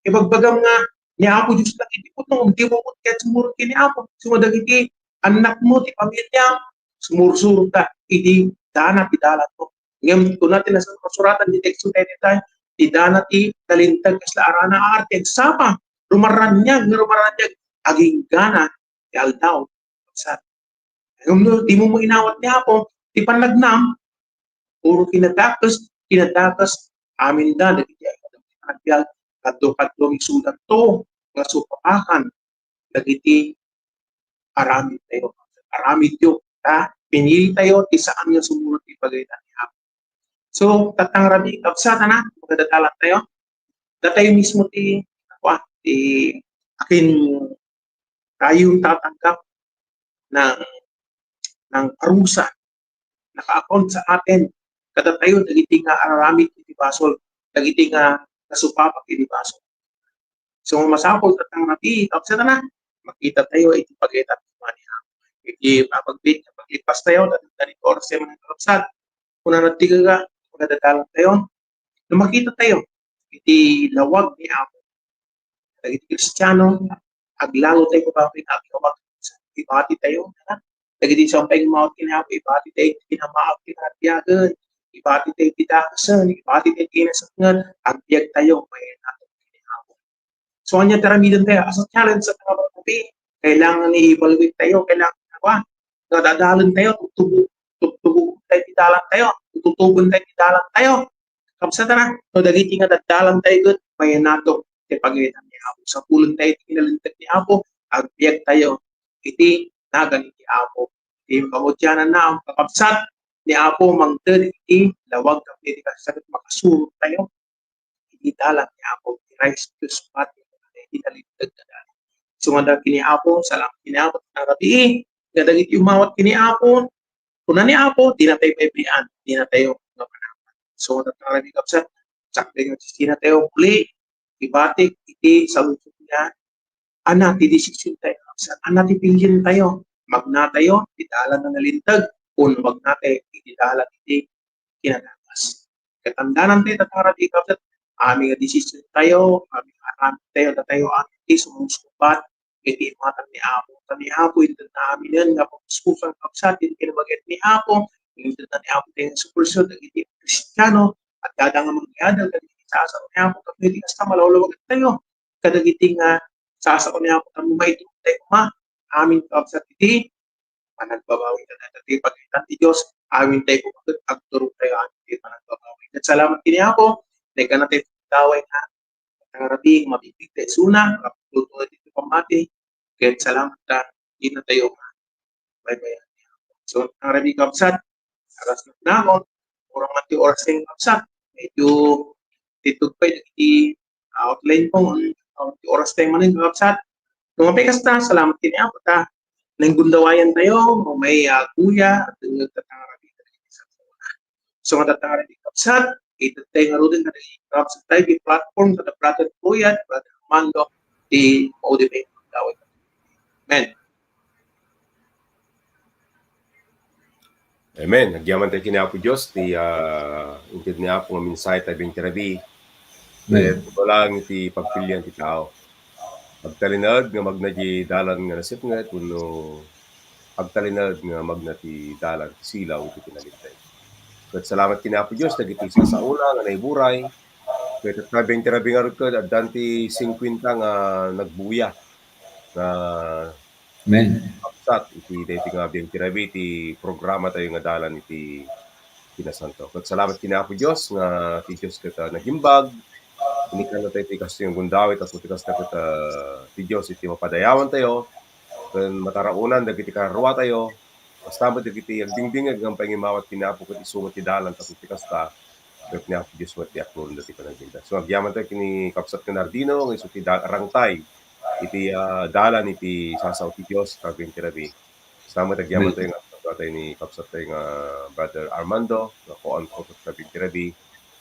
Ibagbagam nga ni Apo Dios dagiti pudno, dimo met ket sumurot ken ni Apo. Isu nga dagiti annakmo, ti pamiliam, sumursurot iti dana ti dalanto. Ngem kuna ti Nasurat-, Nasuratan ti teksto daytoy, ti dana ti nalinteg kasla arana a arte, agsapa, rumaraniag, nga rumaraniag, aginggana ti aldaw. Sa, ngem no, dimo met inawat ni Apo, ti pannagnam, puro kinadakes, kinadakes, aminda, dagiti agbiag, kaddo-kaddo, misudanto, nga supapakan, dagiti aramidtayo. Aramidyo, ta pinilitayo ti saan nga sumurot iti pagayatan ni Apo. So, tatta nga rabii, kabsat, a, magdadalan tayo. Datayo mismo ti, kua, ti akin rayon tatanggap ng, ng parusa, naka-account sa atin. Kadatayo, dagiti nga araramid iti basol, dagiti nga nasupapak iti basol. So, masapul tatta nga rabii, kabsat, a, makita tayo iti pagayatan ni Apo. Iti papagbit, paglipas tayo, dagiti oras tayo, mga kabsat. Kuna na ti gaga, magdadalan tayo. No makita tayo iti lawag ni Apo, dagiti Kristiano, aglalo tayo babaen nga aglawag. Ibati tayo, ha? Dagiti sao pay nga immawat ken ni Apo, ibati tayo iti kinamaak ken agbiagen, ibati tayo iti dakesen, ibati tayo iti kinasatnget, agbiag tayo, mayannaton ken ni Apo. So, ania ti aramiden tayo? As a challenge sa mga pagkapi, kailangan i-evaluate tayo, kailangan, ano, nga dadalen tayo, tugtugo-, tugtugoen tayo ti dalan tayo, tututuben tayo ti dalan tayo. Kabsat, a, no dagiti nga dadalen tayo ket mayannaton ti pagayatan ni Apo. Sapulen tayo ti kinalinteg ni Apo, agbiag tayo iti nagan ni Apo. Iti kamudiananna, ang kakabsat ni Apo, mangted iti lawag tapno iti kasasakit makasurot tayo iti dalan ni Apo, ti righteous path, iti nalinteg nga dalan. So, nga ken ni Apo, salamat ken ni Apo, nga rabii, nga dagiti umawat ken ni Apo, kuna ni Apo, dina tayo paypayan, dina tayo nga manawan. So, nga rabii, kabsat, sakbay nga dina tayo muli, ibatik iti saludsod nga, ana ti desisyon tayo, kabsat, ana ti pilien tayo, magna tayo iti dalan nga nalinteg, wenno magna tayo iti dalan iti kinadakes. Katandanan tayo, tatta nga rabii, kabsat, amin nga desisyon tayo, amin nga aramid tayo, datayo amin ti sumungsubat iti imatang ni Apo. Ta ni Apo, intedna aminen nga pagpuspusan, kabsat, iti kinabagian ni Apo, intedna ni Apo tayo nga supersyon dagiti Kristiano, at kada nga mangyadal, dagiti sasao ni Apo, tapno iti kasta, malawlawagan tayo kadagiti nga sasao ni Apo, tapno maitulong tayo koma amin, kabsat, iti panagbabawi kadata ti pagayatan ti Dios. Amin tayo koma ket agturong tayo amin iti panagbabawi. Ket salamat ken ni Apo, dagiti nga tayo taway nga nga rabii, mabibig tayo isuna, makapaglutong iti pammati, ket salamat ta dina tayo nga baybayan. So, nga rabii, kabsat, aras na nakon, kurang man ti oras tayo, kabsat. Medyo titog pa iti, ah, outline ko, ah, ti oras tayo manen, kabsat. No, apay kasta, salamat ken ni Apo ta nanggundawayan tayo, no, may, ah, kuya, at, ah, tatta nga rabii. So, nga tatta nga rabii, kabsat, ita tayo ngaruden kadagiti kabsat tayo, ti platform, kada Brother Kuya, Brother Armando, ti maudi pay nga gawid. Amen. Amen. Agyaman tayo ken ni Apo Dios, ti, ah, inted ni Apo nga mensahe tayo iti rabii. Amen. Ket ito lang ti pagpilian ti tao. Agtalinaed nga magna di dalan nga nasipnget, wenno agtalinaed nga magna ti dalan ti silaw iti kinalinteg. Ket salamat ken ni Apo Dios, dagiti sasaona nga naiburay. Ket tatta nga rabii ngarud ket addan ti singkuenta nga nagbuya nga Amen. Kabsat iti daytoy nga biag ti rabii ti programa tayo nga Dalan iti Kinasanto. Ket salamat ken ni Apo Dios nga ti Dios ket, ah, nagimbag. Inikkan tayo ti kastoy nga gundaway, tapno ti kasta ket, ah, ti Dios iti mapadayawan tayo ken mataraonan dagiti kararua tayo. Kasta met dagiti agdingdingngeg nga pangimmawat ken ni Apo ket isu met ti dalan tapno ti kasta ket ni Apo Dios met ti akloren dagiti panagbiag. So, agyaman tayo ken ni Kabsat Nardino nga isu ti da-, rangtay iti, ah, dalan iti sasao ti Dios, kaaging ti rabii. Salamat, agyaman tayo nga patay ni kabsat tayo nga Brother Armando, nga kuan ko ket kabin ti rabii,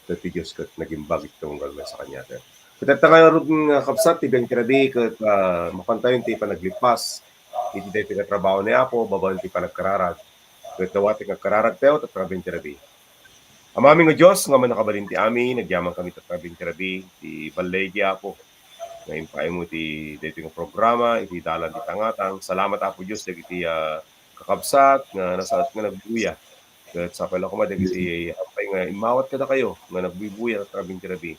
ket ti Dios ket nagimbag iti tumunggal met sa kaniaten. Ket ita nga ngarud nga kabsat ti biag ti rabii, ket, ah, mapantayon ti panaglipas iti daytoy nga trabaho ni Apo, babaen ti panagkararag. Ket dawatek nga agkararag tayo, ket kabin ti rabii. Amami nga Dios, nga mannakabalin ti amin, nagyaman kami ita kabin ti rabii, ti balligi Apo, nga impaaymo iti daytoy nga programa, iti dalan ti tangatang. Salamat, Apo Dios, dagiti, ah, kakabsat nga nasaet nga nagbuya. Ket sapay la koma dagiti apay nga immawat kadakayo nga nagbuybuya ita kabin ti rabii.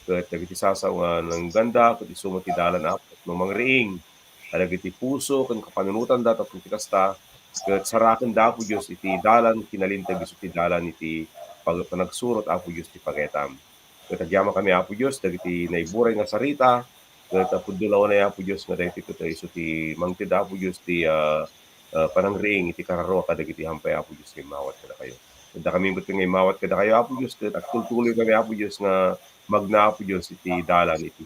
Ket dagiti sasao nga nangganda, ket isu met ti dalan, Apo, tapno mangriing kadagiti puso ken kapanunotanda tapno ti kasta, ket sarakenda, Apo Dios, iti dalan kinalinteg isu ti dalan iti pag-, panagsurot, Apo Dios, ti pagayam. Ket agyamankami, Apo Dios, dagiti naiburay nga sarita, ket, ah, pudno la unay, Apo Dios, nga daytoy ket isu ti mangted, Apo Dios, ti, ah, ah, panangriing iti kararua kadagiti hampay, Apo Dios, nga immawat kadakayo. Ket dakami met nga immawat kadakayo, Apo Dios, ket agtultuloy kami, Apo Dios, nga magna, Apo Dios, iti dalan iti,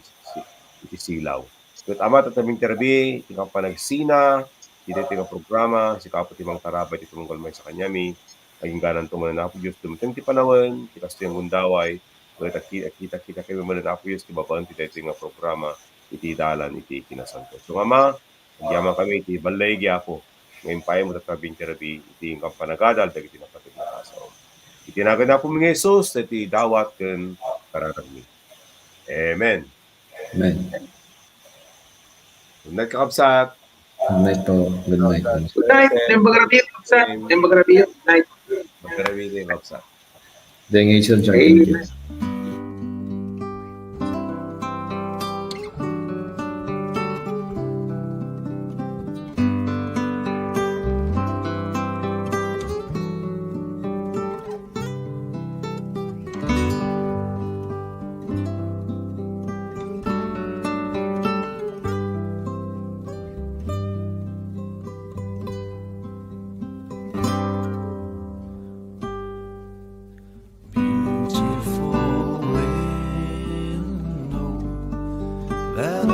iti silaw. Ket Ama, ita kabin ti rabii, ti kapanagsina, iti daytoy nga programa, sika Apo ti mangtarabay iti tumunggal met sa kaniami. Aginggananto manen, Apo Dios, dumteng ti panawen, ti kastoy nga gundaway, ket agki-, agkita-kita kami manen, Apo Dios, ti babaen ti daytoy nga programa, iti dalan, iti kinasanto. So, Ama, agyamankami iti balligi, Apo, nga impaaymo ita kabin ti rabii, iti kampanagadal, dagiti napateg nga sasao. Iti nagan Apomi nga Jesus, iti dawat ken kararagmi. Amen. Amen. Good night, kakabsat. Good night po. Good night. Good night. Naimbag a rabii, kakabsat. Naimbag a rabii. Good night. Magkarabi din, kakabsat. Thank you, sir. Thank you. Beautiful window that